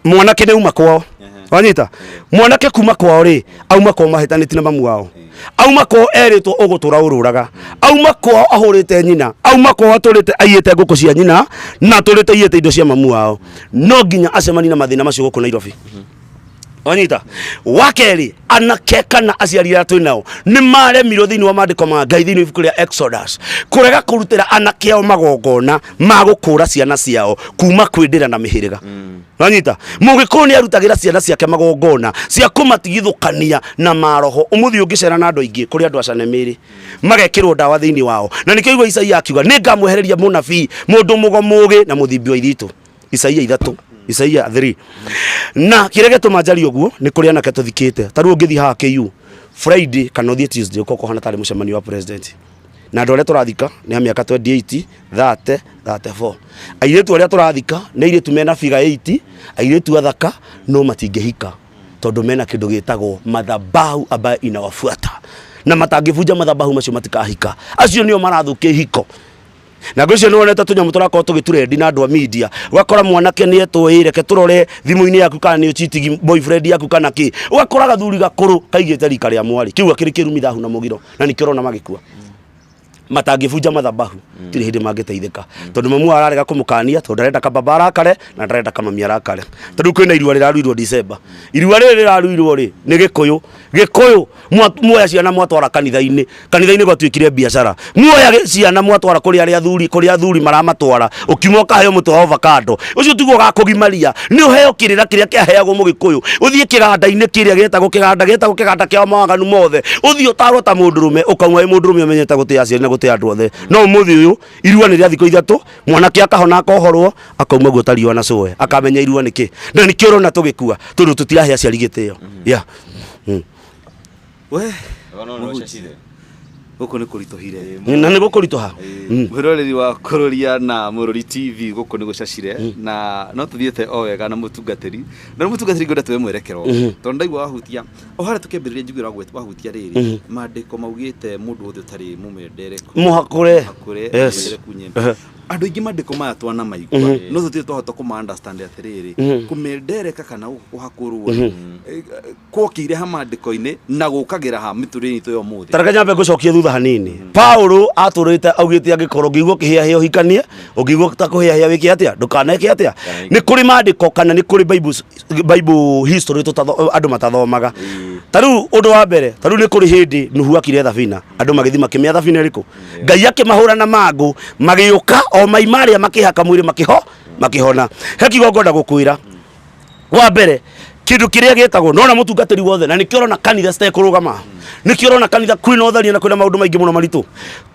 Mwanake nĩ uma kwao, wanyita mwanake kuma kwao rĩ, auma kwao mahĩtanĩtie na mamu wao, auma kwao erĩtwo ũgũtũra ũrũraga, auma kwao ahũrĩte nyina, auma kwao atũrĩte aiyĩte ngũkũ cia nyina na atũrĩte aiyĩte indo cia mamu wao, no nginya acemanie na mathĩna macio gũkũ Nairobi, wanyita. Wa kerĩ, anake kana aciari arĩa twĩ nao nĩ maremirwo thĩinĩ wa maandĩko ma Ngai, thĩinĩ wa ibuku rĩa Exodus, kũrega kũrutĩra anake ao magongona ma gũkũra ciana ciao kuma kwĩ ndĩra na mĩhĩrĩga. Wanyita, Mũgĩkũyũ nĩ arutagĩra ciana ciake magongona cia kũmatigithũkania na maroho. Ũmũthĩ ũngĩcera na andũ aingĩ, kũrĩ andũ acane mĩrĩ magekĩrwo ndawa thĩinĩ wao, na nĩkĩo igua Isaia akiuga, "Nĩ ngamwehereria mũnabii, mũndũ mũgo mũgĩ na mũthimbi wa ithitũ." Isaia 3, Isaia 3. Na kĩrĩa gĩatũma njarie ũguo nĩ kũrĩ anake tũthikĩte. Ta rĩu ũngĩthiĩ haha KU Friday kana ũthiĩ Tuesday, ũkorwo kũhana tarĩ mũcemanio wa president, na andũ arĩa tũrathika nĩ a mĩaka 28, 30, 34. Airĩtu arĩa tũrathika nĩ airĩtu mena figure 8, airĩtu athaka, no matingĩhika tondũ mena kĩndũ gĩtagwo madhabahu ambayo inawafuata, na matangĩbunja madhabahu macio matikahika. Acio nĩo marathũkia ihiko. Na ngwĩciria nĩ wonete tũnyamũ tũrakorwo tũgĩturendi na andũ a media, ũgakora mwanake nĩ etwo, "Ĩ, reke tũrore thimũ-inĩ yaku kana nĩ ũchitigi boyfriend yaku kana kĩ." Ũgakora gathuri gakũrũ kaigĩte rika rĩa mwarĩ kĩu akĩrĩ kĩrumi, thahu na mũgiro, na nĩkĩo ũrona magĩkua. Matangĩbunja mathabahu tirĩ hĩndĩ mangĩteithĩka, tondũ mamu ararega kũmũkania tondũ ndarenda kababa arakare na ndarenda kamami arakare. Tondũ kwĩna irua rĩraruirwo December, irua rĩrĩ rĩraruirwo rĩ nĩ Gĩkũyũ. Gĩkũyũ muoya ciana mwatwara kanitha-inĩ, kanitha-inĩ gwatuĩkire biacara. Muoya ciana mwatwara kũrĩ arĩa athuri, kũrĩ athuri maramatwara, ũkiuma ũkaheo mũtĩ wa avocado. Ũcio tiguo ũgakũgimaria, nĩ ũheo kĩrĩra kĩrĩa kĩaheagwo mũgĩkũyũ, ũthiĩ kĩganda-inĩ kĩrĩa gĩtagwo kĩganda, gĩtagwo kĩganda kĩa mawaganu mothe, ũthiĩ ũtarwo ta mũndũrũme, ũkauma wĩ mũndũrũme ũmenyete gũtĩa aciari na gũtĩa andũ othe. No ũmũthĩ ũyũ irua nĩ rĩa thikũ 3, mwanake akahona akohorwo, akauma guo ta riũa na cũwe, akamenya irua nĩ kĩ. Na nĩkĩo ũrona tũgĩkua, tondũ tũtirahe aciari gĩtĩo. Yeah. We gũkũ nĩ kũritũhire. Na nĩ gũkũritũha. Mwĩroreri wa Kũrũria na Mũrũri TV, gũkũ nĩ gũcacire na no tũthiĩte o wega na mũtungatĩri, na rĩu mũtungatĩri ngwenda tuoe mwerekero, tondũ ndaigua wahutia o harĩa tũkĩambĩrĩria, njiguĩra wahutia rĩrĩ maandĩko maugĩte mũndũ wothe ũtarĩ mũmendereku mũhakũre, mũhakũre, Yes. mũmendereku nyene. Andũ aingĩ maandĩko maya twanamaigua, no tũtirĩ twahota kũma understand atĩrĩrĩ, kũmendereka kana gũkũ kũhakũrwo kwokĩire ha maandĩko-inĩ na gũkagĩra ha mĩtũrĩre itũ ya ũmũthĩ. Tareke nyambe ngũcokie thutha hanini. Paulo atũrĩte augĩte angĩkorwo ũngĩigua ũkĩhĩahĩa ũhikanie, ũngĩigua ta kũhĩahĩa wĩke atĩa, ndũkaneke atĩa. Nĩ kũrĩ maandĩko kana nĩ kũrĩ Bible history andũ matathomaga. Ta rĩu ũndũ wa mbere, ta rĩu nĩ kũrĩ hĩndĩ Nuhu akire thabina, andũ magĩthiĩ makĩmĩa thabina ĩrĩkũ, Ngai akĩmahũra na mangũ, magĩũka o mai marĩa makĩhaka mwĩrĩ makĩhona. He kiugo ngwenda gũkwĩra. Wa mbere, kĩndũ kĩrĩa gĩtagwo nona mũtungatĩri wothe, na nĩkĩo ũrona kanitha citekũrũgama, nĩkĩo ũrona kanitha kwĩna ũtharia na kwĩna maũndũ maingĩ mũno maritũ.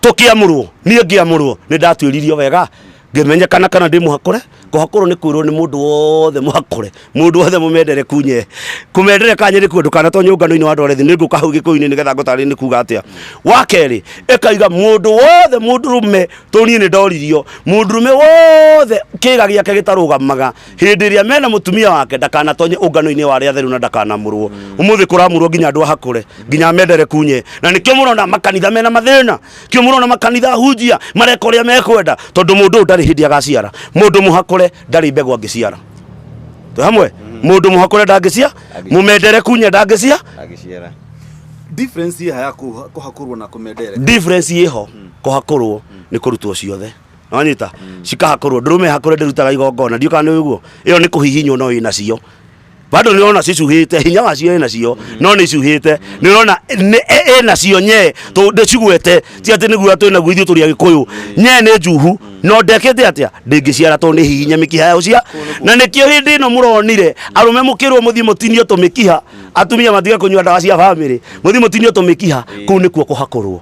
Tũkĩamũrwo, niĩ ngĩamũrwo nĩ ndatuĩririo wega, ngĩmenyekana kana ndĩ mũhakũre. Kũhakũrwo nĩ kwĩrwo nĩ mũndũ wothe mũhakũre, mũndũ wothe mũmendere kunye kũmendere kanye nĩ kuo ndũkanatonye ũngano-inĩ wa andũ arĩa ethĩ. Nĩ ngũka hau Gĩkũyũ-inĩ nĩgetha ngũtarĩrie nĩ kuga atĩa. Wa kerĩ, ĩkaiga mũndũ wothe mũndũrũme, tondũ niĩ nĩ ndoririo, mũndũrũme wothe kĩga gĩake gĩtarũgamaga hĩndĩ ĩrĩa mena mũtumia wake ndakanatonye ũngano-inĩ wa arĩa atheru na ndakanamũrwo. Ũmũthĩ kũramũrwo nginya andũ ahakũre, nginya amendere kunye, na nĩkĩo mũrona makanitha mena mathĩna, kĩo mũrona makanitha ahunjia mareka ũrĩa mekwenda, tondũ mũndũ ũyũ ndarĩ hĩndĩ agaciara. Mũndũ mũhakũre ndarĩ mbegũ angĩciara. Twĩ hamwe? Mũndũ mũhakũre ndangĩcia, mũmendere kunye ndangĩcia. Agĩciara. Difference ĩ ha ya kũhakũrwo na kũmendereka? Difference ĩho, kũhakũrwo nĩ kũrutwo ciothe, wanyita, cikahakũrwo. Ndũrũme hakũre ndĩrutaga igongona, ndiũ kana nĩ ũguo. Ĩyo nĩ kũhihinywo, no ĩnacio bado nĩ ũrona cicuhĩte hinya wacio, ĩnacio no nĩ icuhĩte, nĩ ũrona ĩnacio nye ndĩcigwete, ti atĩ nĩguo twĩnaguo ithuĩ tũrĩ Agĩkũyũ. Nye nĩ njuhu no ndekĩte atĩa, ndĩngĩciara tondũ nĩ hihinye mĩkiha ya ũcia. Na nĩkĩo hĩndĩ ĩno mũronire arũme mũkĩrwo mũthiĩ mũtinio tũmĩkiha, atumia matige kũnyua ndawa cia bamĩrĩ, mũthiĩ mũtinio tũmĩkiha, kũu nĩkuo kũhakũrwo.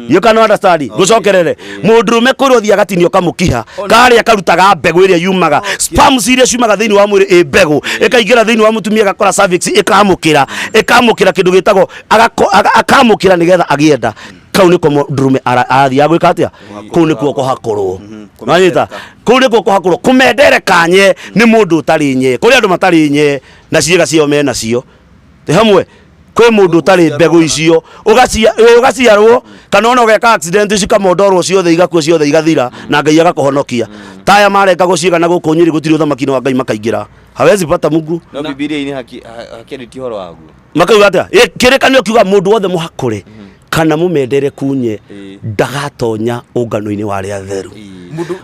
You can understand. Gũcokerere mũndũrũme kwĩrwo thiĩ agatinio kamũkiha karĩa karutaga mbegũ ĩrĩa yumaga, sperms iria ciumaga thĩinĩ wa mwĩrĩ, ĩ mbegũ ĩkaingĩra thĩinĩ wa mũtumia, ĩgakora cervix, ĩkamũkĩra kĩndũ gĩtagwo akamũkĩra nĩgetha agĩe nda. Kau nĩko mũndũrũme arathiaga gwĩka atĩa? Kũu nĩkuo kũhakũrwo. Wanyita? Kũu nĩkuo kũhakũrwo. Kũmendereka nye nĩ mũndũ ũtarĩ nye. Kũrĩ andũ matarĩ nye na ciĩga ciao menacio. Twĩ hamwe? Kwĩ mũndũ ũtarĩ mbegũ icio, ũgaciarwo kana ona ũgeka accident, cikamondorwo ciothe, igakua ciothe, igathira, na Ngai agakũhonokia. Taya marengagwo ciĩga na gũkũ Nyĩrĩ, gũtirĩ ũthamaki-inĩ wa Ngai makaingĩra, hawezi pata Mungu. No Bibilia-inĩ hakĩarĩtie ũhoro waguo. Makauga atĩa? Kĩrĩkanĩro kiuga mũndũ wothe mũhakũre kana mũmendere kunye ndagatonya ũngano-inĩ wa arĩa atheru.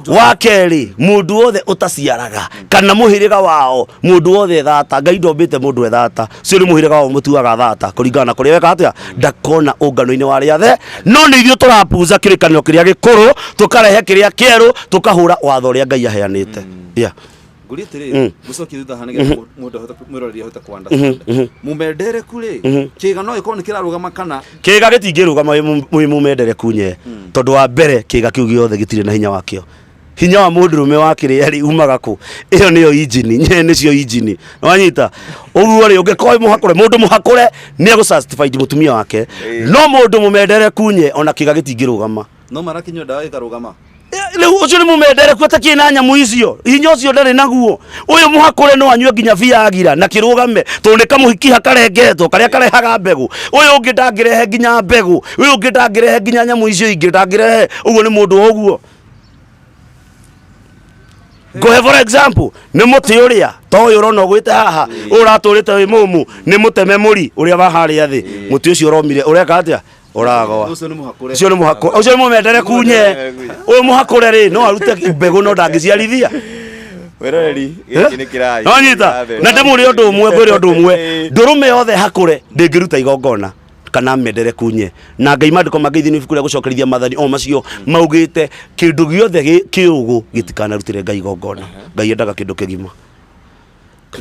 Wa kerĩ, mũndũ wothe ũtaciaraga kana mũhĩrĩga wao, mũndũ wothe thata, Ngai ndombĩte mũndũ ethata, ũcio nĩ mũhĩrĩga wao mũtuaga thata kũringana na kũrĩa weka atĩa, ndakona ũngano-inĩ wa arĩa athe. No nĩ ithuĩ tũrapuza kĩrĩkanĩro kĩrĩa gĩkũrũ, tũkarehe kĩrĩa kĩerũ, tũkahũra watho ũrĩa Ngai aheanĩte. Yeah. Ngũrie atĩrĩrĩ, mũcokie thutha haha nĩgetha mũndũ ahote mwĩroreri ahote kũ understand. Mũmendereku rĩ, kĩga no gĩkorwo nĩ kĩrarũgama kana? Kĩga gĩtingĩrũgama wĩ mũmendere kunye, tondũ wa mbere kĩga kĩu gĩothe gĩtirĩ na hinya wakĩo. Hinya wa mũndũrũme wa kĩrĩa rĩ umaga kũ? Ĩyo nĩyo injini, nye nĩcio injini, wanyita ũguo rĩ, ũngĩkorwo wĩ mũhakũre, mũndũ mũhakũre nĩ egũ satisfied mũtumia wake, no mũndũ mũmendere kunye ona kĩga gĩtingĩrũgama. No marakĩnyua ndawa ĩkarũgama. Rĩu ũcio nĩ mũmendereku atakĩrĩ na nyamũ icio, hinya ũcio ndarĩ naguo. Ũyũ mũhakũre no anyue nginya Viagra na kĩrũgame, tondũ nĩ kamũhikiha karengetwo karĩa karehaga mbegũ. Ũyũ ũngĩ ndangĩrehe nginya mbegũ, ũyũ ũngĩ ndangĩrehe nginya nyamũ icio ingĩ ndangĩrehe. Ũguo nĩ mũndũ wa ũguo. Ngũhe for example, nĩ mũtĩ ũrĩa ta ũyũ ũrona ũgwĩte haha, ũyũ ũratũrĩte wĩ mũmũ, nĩ mũteme mũri ũrĩa wa harĩa thĩ. Mũtĩ ũcio ũromire ũreka atĩa? Ũragwa. Ũcio nĩ mũhakũre. Ũcio nĩ mũhakũre, ũcio nĩ mũmendere kunye. Ũyũ mũhakũre rĩ, no arute mbegũ no ndangĩciarithia. Wĩroreri, gĩkĩ nĩ kĩrathi. No nyita na ndĩmũrĩ ũndũ ũmwe, ngwĩre ũndũ ũmwe, ndũrũme yothe hakũre ndĩngĩruta igongona kana mendere kunye. Na Ngai maandĩko mangĩ thĩinĩ wa ibuku rĩa gũcokerithia maathani o macio maugĩte kĩndũ gĩothe kĩũgũ gĩtikanarutĩre Ngai igongona. Ngai endaga kĩndũ kĩgima.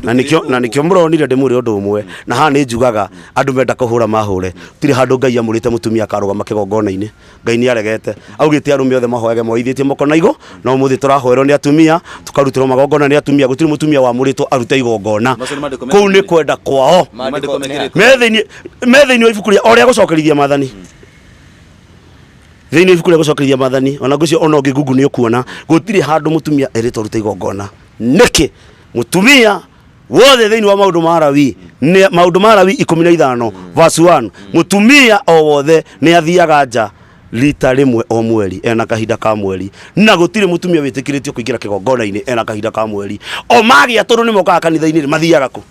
Na nĩkĩo mũronire ndĩmwĩre ũndũ ũmwe, na haha nĩ njugaga andũ menda kũhũra mahũre, tirĩ handũ Ngai amũrĩte mũtumia akarũgama kĩgongona-inĩ. Ngai nĩ aregete, augĩte arũme othe mahoyage moithĩtie moko na igũ, no ũmũthĩ tũrahoerwo nĩ atumia, tũkarutĩrwo magongona nĩ atumia. Gũtirĩ mũtumia wamũrĩtwo arute igongona. Macio nĩ maandĩko Kũu nĩ kwenda kwao. Maandĩko mekĩrĩtwo. Me thĩinĩ wa ibuku rĩa o rĩa gũcokerithia maathani, thĩinĩ wa ibuku rĩa gũcokerithia maathani, ona ngũcio ona ũngĩ Google nĩ ũkuona gũtirĩ handũ mũtumia erĩtwo arute igongona. Nĩkĩ mũtumia wothe thĩinĩ wa maũndũ ma Lawi, nĩ maũndũ ma Lawi 15 verse 1, mũtumia o wothe nĩ athiaga nja rita rĩmwe o mweri ena kahinda ka mweri, na gũtirĩ mũtumia wĩtĩkĩrĩtio kũingĩra kĩgongona-inĩ ena kahinda ka mweri? O magĩa tondũ nĩ mokaga kanitha-inĩ rĩ, mathiaga kũ?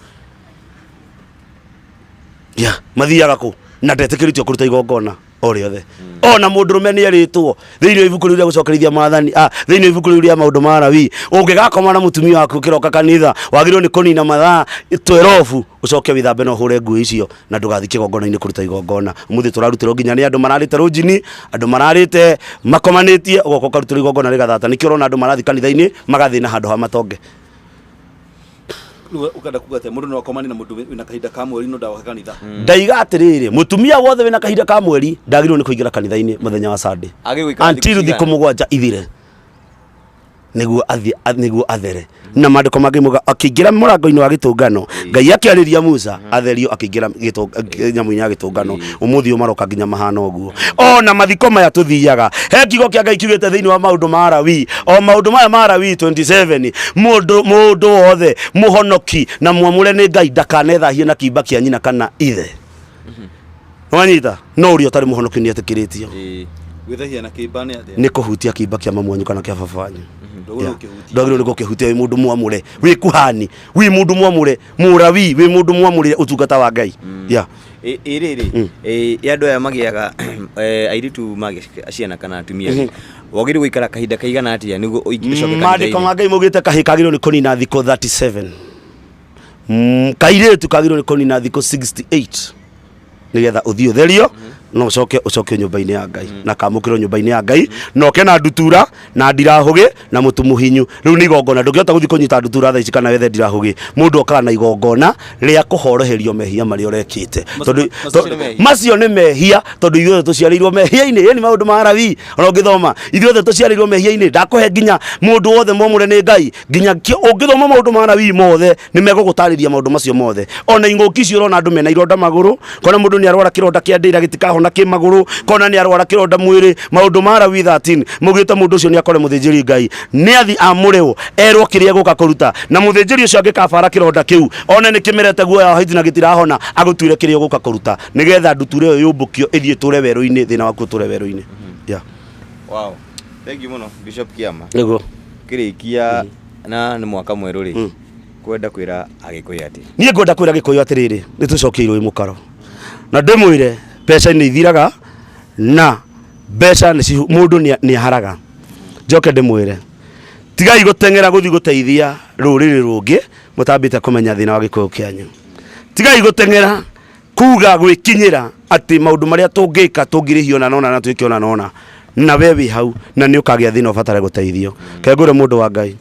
Ya mathiaga kũ na ndetĩkĩrĩtio kũruta igongona o rĩothe? Ona mũndũrũme nĩ erĩtwo thĩinĩ wa ibuku rĩu rĩa gũcokerithia maathani, thĩinĩ wa ibuku rĩu rĩa maũndũ ma Lawi, ũngĩgakoma na mũtumia waku ũkĩroka kanitha, wagĩrĩirwo nĩ kũnina mathaa 12, ũcoke wĩthambe na ũhũre nguo icio na ndũgathiĩ kĩgongona-inĩ kũruta igongona. Ũmũthĩ tũrarutĩrwo nginya nĩ andũ mararĩte rũnjini, andũ mararĩte makomanĩtie, ũgoka ũkarutĩrwo igongona rĩgathata. Nĩkĩo ũrona andũ marathiĩ kanitha-inĩ magathĩna handũ ha matonge. Rĩu ũkenda kuga atĩa? Mũndũ no akomanie na mũndũ wĩna kahinda ka mweri no ndagoka kanitha? Ndaiga atĩrĩrĩ, mũtumia wothe wĩna kahinda ka mweri ndagĩrĩirwo nĩ kũingĩra kanitha-inĩ mũthenya wa Sunday. Agĩrĩirwo gũikara thikũ until thikũ cigana? 7 ithire nĩguo athiĩ nĩguo athere. Na maandĩko mangĩ muga akĩingĩra mũrango-inĩ wa gĩtũngano, Ngai akĩarĩria Musa atherio akĩingĩra nyamũ-inĩ ya gĩtũngano. Ũmũthĩ ũyũ maroka nginya mahana ũguo. Ona mathiko maya tũthiaga, he kiugo kĩa Ngai kiugĩte thĩinĩ wa maũndũ ma Lawi, o maũndũ maya ma Lawi 27, mũndũ wothe mũhonoki na mwamũre nĩ Ngai ndakanethahie na kimba kĩa nyina kana ithe. Wanyita? No ũrĩa ũtarĩ mũhonoki nĩ etĩkĩrĩtio. Gwĩthahia na kĩimba nĩ atĩa? Nĩ kũhutia kĩimba kĩa mamu wanyu kana kĩa baba wanyu. Ndwagĩrĩirwo gũkĩhutia. Ndwagĩrĩirwo nĩ gũkĩhutia wĩ mũndũ mwamũre, wĩ kuhani, wĩ mũndũ mwamũre, mũrawi, wĩ mũndũ mwamũrĩre ũtungata wa Ngai, yeah. Ĩ rĩrĩ, ĩ andũ aya magĩaga airĩtu magĩa ciana kana atumia rĩ, wagĩrĩirwo gũikara kahinda kaigana atĩa nĩguo ũcoke Maandĩko kanitha-inĩ? Ma Ngai maugĩte kahĩ kagĩrĩirwo nĩ kũnina thikũ 37. Kairĩtu kagĩrĩirwo nĩ kũnina thikũ 68 nĩgetha ũthiĩ ũtherio na ũcoke ũcokio nyũmba-inĩ ya Ngai na kamũkĩrwo nyũmba-inĩ ya Ngai, na ũke na ndutura na ndirahũgĩ na mũtu mũhinyu. Rĩu nĩ igongona. Ndũngĩhota gũthiĩ kũnyita ndutura thaa ici kana wethe ndirahũgĩ. Mũndũ okaga na igongona rĩa kũhoroherio mehia marĩa ũrekĩte, tondũ Macio nĩ mehia. Macio nĩ mehia, tondũ ithuothe tũciarĩirwo mehia-inĩ. Ĩni maũndũ ma Lawi ona ũngĩthoma, ithuothe tũciarĩirwo mehia-inĩ. Ndakũhe nginya mũndũ wothe mwamũre nĩ Ngai, nginya ũngĩthoma maũndũ ma Lawi mothe nĩ megũgũtarĩria maũndũ macio mothe. Ona ing'ũki icio ũrona andũ mena ironda magũrũ, kona mũndũ nĩ arwara kĩronda kĩa ndĩra gĩtikahona kĩ magũrũ, kona nĩ arwara kĩronda mwĩrĩ, maũndũ ma Lawi 13 maugĩte mũndũ ũcio nĩ akore mũthĩnjĩri Ngai, nĩ athi amũrĩwo erwo kĩrĩa egũka kũruta, na mũthĩnjĩri ũcio angĩkabara kĩronda kĩu one nĩ kĩmerete guoya wa hiti na gĩtirahona, agũtuĩre kĩrĩa ũgũka kũruta nĩgetha ndutura ĩyo yũmbũkio ĩthiĩ ĩtũre werũ-inĩ, thĩna waku ũtũre werũ-inĩ, yeah. Wow. Thank you mũno, Bishop Kiama. Nĩguo. Kĩrĩkia na nĩ mwaka mwerũ rĩ, kwenda kwĩra Agĩkũyũ atĩ? Niĩ ngwenda kwĩra Gĩkũyũ atĩrĩrĩ, nĩ tũcokie irũĩ mũkaro, na ndĩmwĩre mbeca nĩ ithiraga na mbeca nĩ mũndũ nĩ aharaga. Njoke ndĩmwĩre tigai gũteng'era gũthiĩ gũteithia rũrĩrĩ rũngĩ mũtambĩte kũmenya thĩna wa Gĩkũyũ kĩanyu. Tigai gũteng'era kuga gwĩkinyĩra atĩ maũndũ marĩa tũngĩka tũngĩrĩhio na nona na twĩke ona nona, na we wĩ hau na nĩ ũkagĩa thĩna ũbatare gũteithio. Ke ngwĩre mũndũ wa Ngai,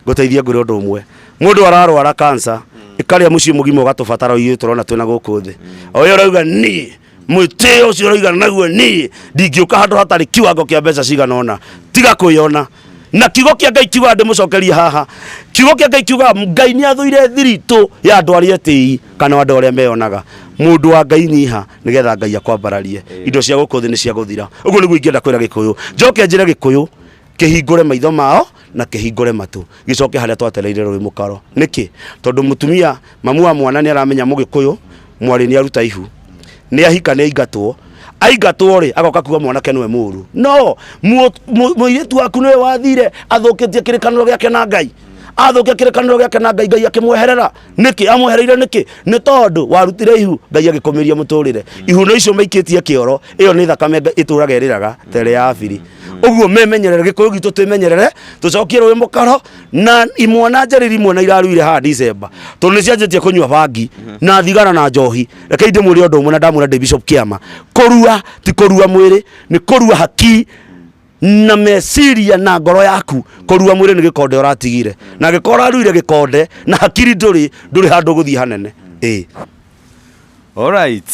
ngũteithie ngwĩre ũndũ ũmwe. Mũndũ ararwara cancer ĩkarĩa mũciĩ mũgima ũgatũbatara ithuĩ tũrona twĩna gũkũ thĩ, o ũyũ ũrauga niĩ mwĩtĩo ũcio ũrauga naguo niĩ ndingĩũka handũ hatarĩ kiwango kĩa mbeca cigana ũna. Tiga kwĩyona. Na kiugo kĩa Ngai kiugaga, ndĩmũcokerie haha, kiugo kĩa Ngai kiugaga Ngai nĩ athũire thiritũ ya andũ arĩa etĩi kana andũ arĩa meyonaga. Mũndũ wa Ngai, nyiha nĩgetha Ngai akwambararie. Indo cia gũkũ thĩ nĩ cia gũthira. Ũguo nĩguo ingĩenda kwĩra Gĩkũyũ. Njoke njĩre Gĩkũyũ kĩhingũre maitho mao na kĩhingũre matũ, gĩcoke harĩa twatereire rũĩ mũkaro. Nĩkĩ? Tondũ mũtumia mamu wa mwana nĩ aramenya mũgĩkũyũ mwarĩ nĩ aruta ihu, nĩ ahika, nĩ aingatwo. Aingatwo rĩ, agoka kuga mwanake nĩwe mũru. No mũirĩtu waku nĩwe wathire athũkĩtie kĩrĩkanĩro gĩake na Ngai. Athũkia kĩrĩkanĩro gĩake na Ngai, Ngai akĩmweherera. Nĩkĩ amwehereire? Nĩkĩ? Nĩ tondũ warutire ihu, Ngai agĩkũmĩria mũtũrĩre. Ihuno icio maikĩtie kĩoro, ĩyo nĩ thakame ĩtũraga ĩrĩraga ta ĩrĩa ya Abiri. Ũguo memenyerere, Gĩkũyũ gitũ twĩmenyerere, tũcokie rũĩ mũkaro. Na imwana njeriri imwe na iraruire haha December, tondũ nĩ cianjĩtie kũnyua bangi na thigara na njohi. Reke ndĩmwĩre ũndũ ũmwe, na ndamwĩra ndĩ Bishop Kĩama, kũrua ti kũrua mwĩrĩ, nĩ kũrua haki na meciria na ngoro yaku. Kũrua mwĩrĩ nĩ gĩkonde ũratigire, na gĩkorwo ũraruire gĩkonde na hakiri, ndũrĩ handũ ũgũthiĩ hanene, ĩĩ. Alright,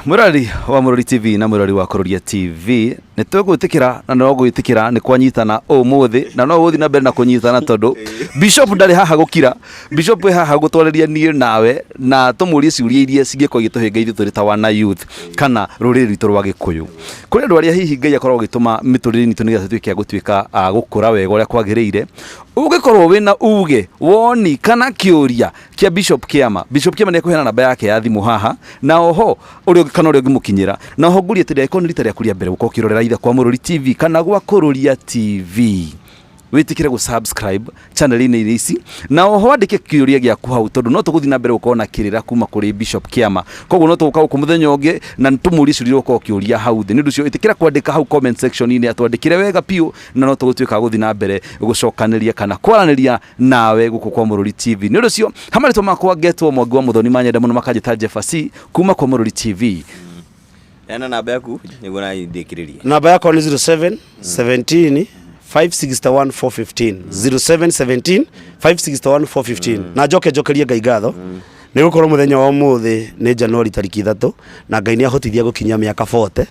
mwĩroreri wa Mũrori TV na mwĩroreri wa Kũrũria TV, nĩ twĩgwĩtĩkĩra na no gwĩtĩkĩra nĩ kwanyitana ũmũthĩ, na no gũthiĩ na mbere na kũnyitana tondũ Bishop ndarĩ haha gũkira. Bishop wĩ haha gũtwarĩria niĩ nawe na tũmũrie ciũria iria cingĩkorwo igĩtũhĩnga ithuĩ tũrĩ ta wana youth kana rũrĩrĩ rwitũ rwa Gĩkũyũ. Kũrĩ andũ arĩa hihi Ngai akoragwo agĩtũma mĩtũrĩre-inĩ itũ nĩgetha tũtuĩke a gũtuĩka a gũkũra wega ũrĩa kwagĩrĩire. Ũngĩkorwo wĩna uge, woni kana kĩũria kĩa Bishop Kĩama, Bishop Kĩama nĩ ekũheana namba yake ya thimũ haha, na oho ũrĩa kana ũrĩa ũngĩmũkinyĩra. Na oho ngũrie atĩrĩ, angĩkorwo nĩ rita rĩaku rĩa mbere gũkorwo ũkĩrorera either kwa Mũrũri TV kana gwa Kũrũria TV, wĩtĩkĩre gũ subscribe channel-inĩ ici, na oho wandĩke kĩũria gĩaku hau, tondũ no tũgũthiĩ na mbere gũkorwo na kĩrĩra kuma kũrĩ Bishop Kĩama. Koguo no tũgũka gũkũ mũthenya ũngĩ na tũmũrie ciũria ũkorwo ũkĩũria hau thĩ. Nĩ ũndũ ũcio ĩtĩkĩra kwandĩka hau comment section-inĩ, atwandĩkĩre wega biũ, na no tũgũtuĩka gũthiĩ na mbere gũcokanĩria kana kwaranĩria nawe gũkũ kwa Mũrũri TV. Nĩ ũndũ ũcio hamarĩtwa makwa ngetwo Mwangi wa Mũthoni, manyenda mũno makanjĩta Jeff C kuma kwa Mũrũri TV. Ena namba yaku nĩguo na ndĩkĩrĩrie. Namba yakwa nĩ 07 17 561 415, 07 17 561 415. Na njoke njokerie Ngai ngatho nĩ gũkorwo mũthenya wa ũmũthĩ nĩ Januari tariki 3, na Ngai nĩ ahotithia gũkinyia mĩaka 40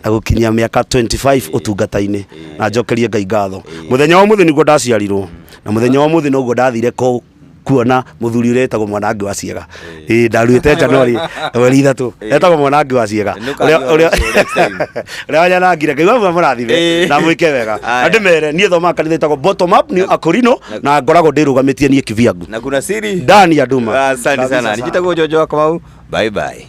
na gũkinyia mĩaka 25 ũtungata-inĩ. Na njokerie Ngai ngatho, mũthenya wa ũmũthĩ nĩguo ndaciarirwo, na mũthenya wa ũmũthĩ noguo ndathire kuona mũthuri ũrĩa wĩtagwo Mwanangi wa Ciega. Ĩĩ, ndaruĩte Januari 3, etagwo Mwanangi wa Ciega. Nĩũkaria ũrĩa ũcio next time. Ũrĩa wanyanangire. Ngai wa mũrathime na mwĩke wega. Na Aya. ndĩmere niĩ thomaga kanitha ĩtagwo Bottom Up New Akorino, na ngoragwo ndĩrũgamĩtie niĩ kivyangu na kuna siri ndani ya Duma. Asante Kabisa sana. Nijitagwo Jojo wa Kamau. Bye bye.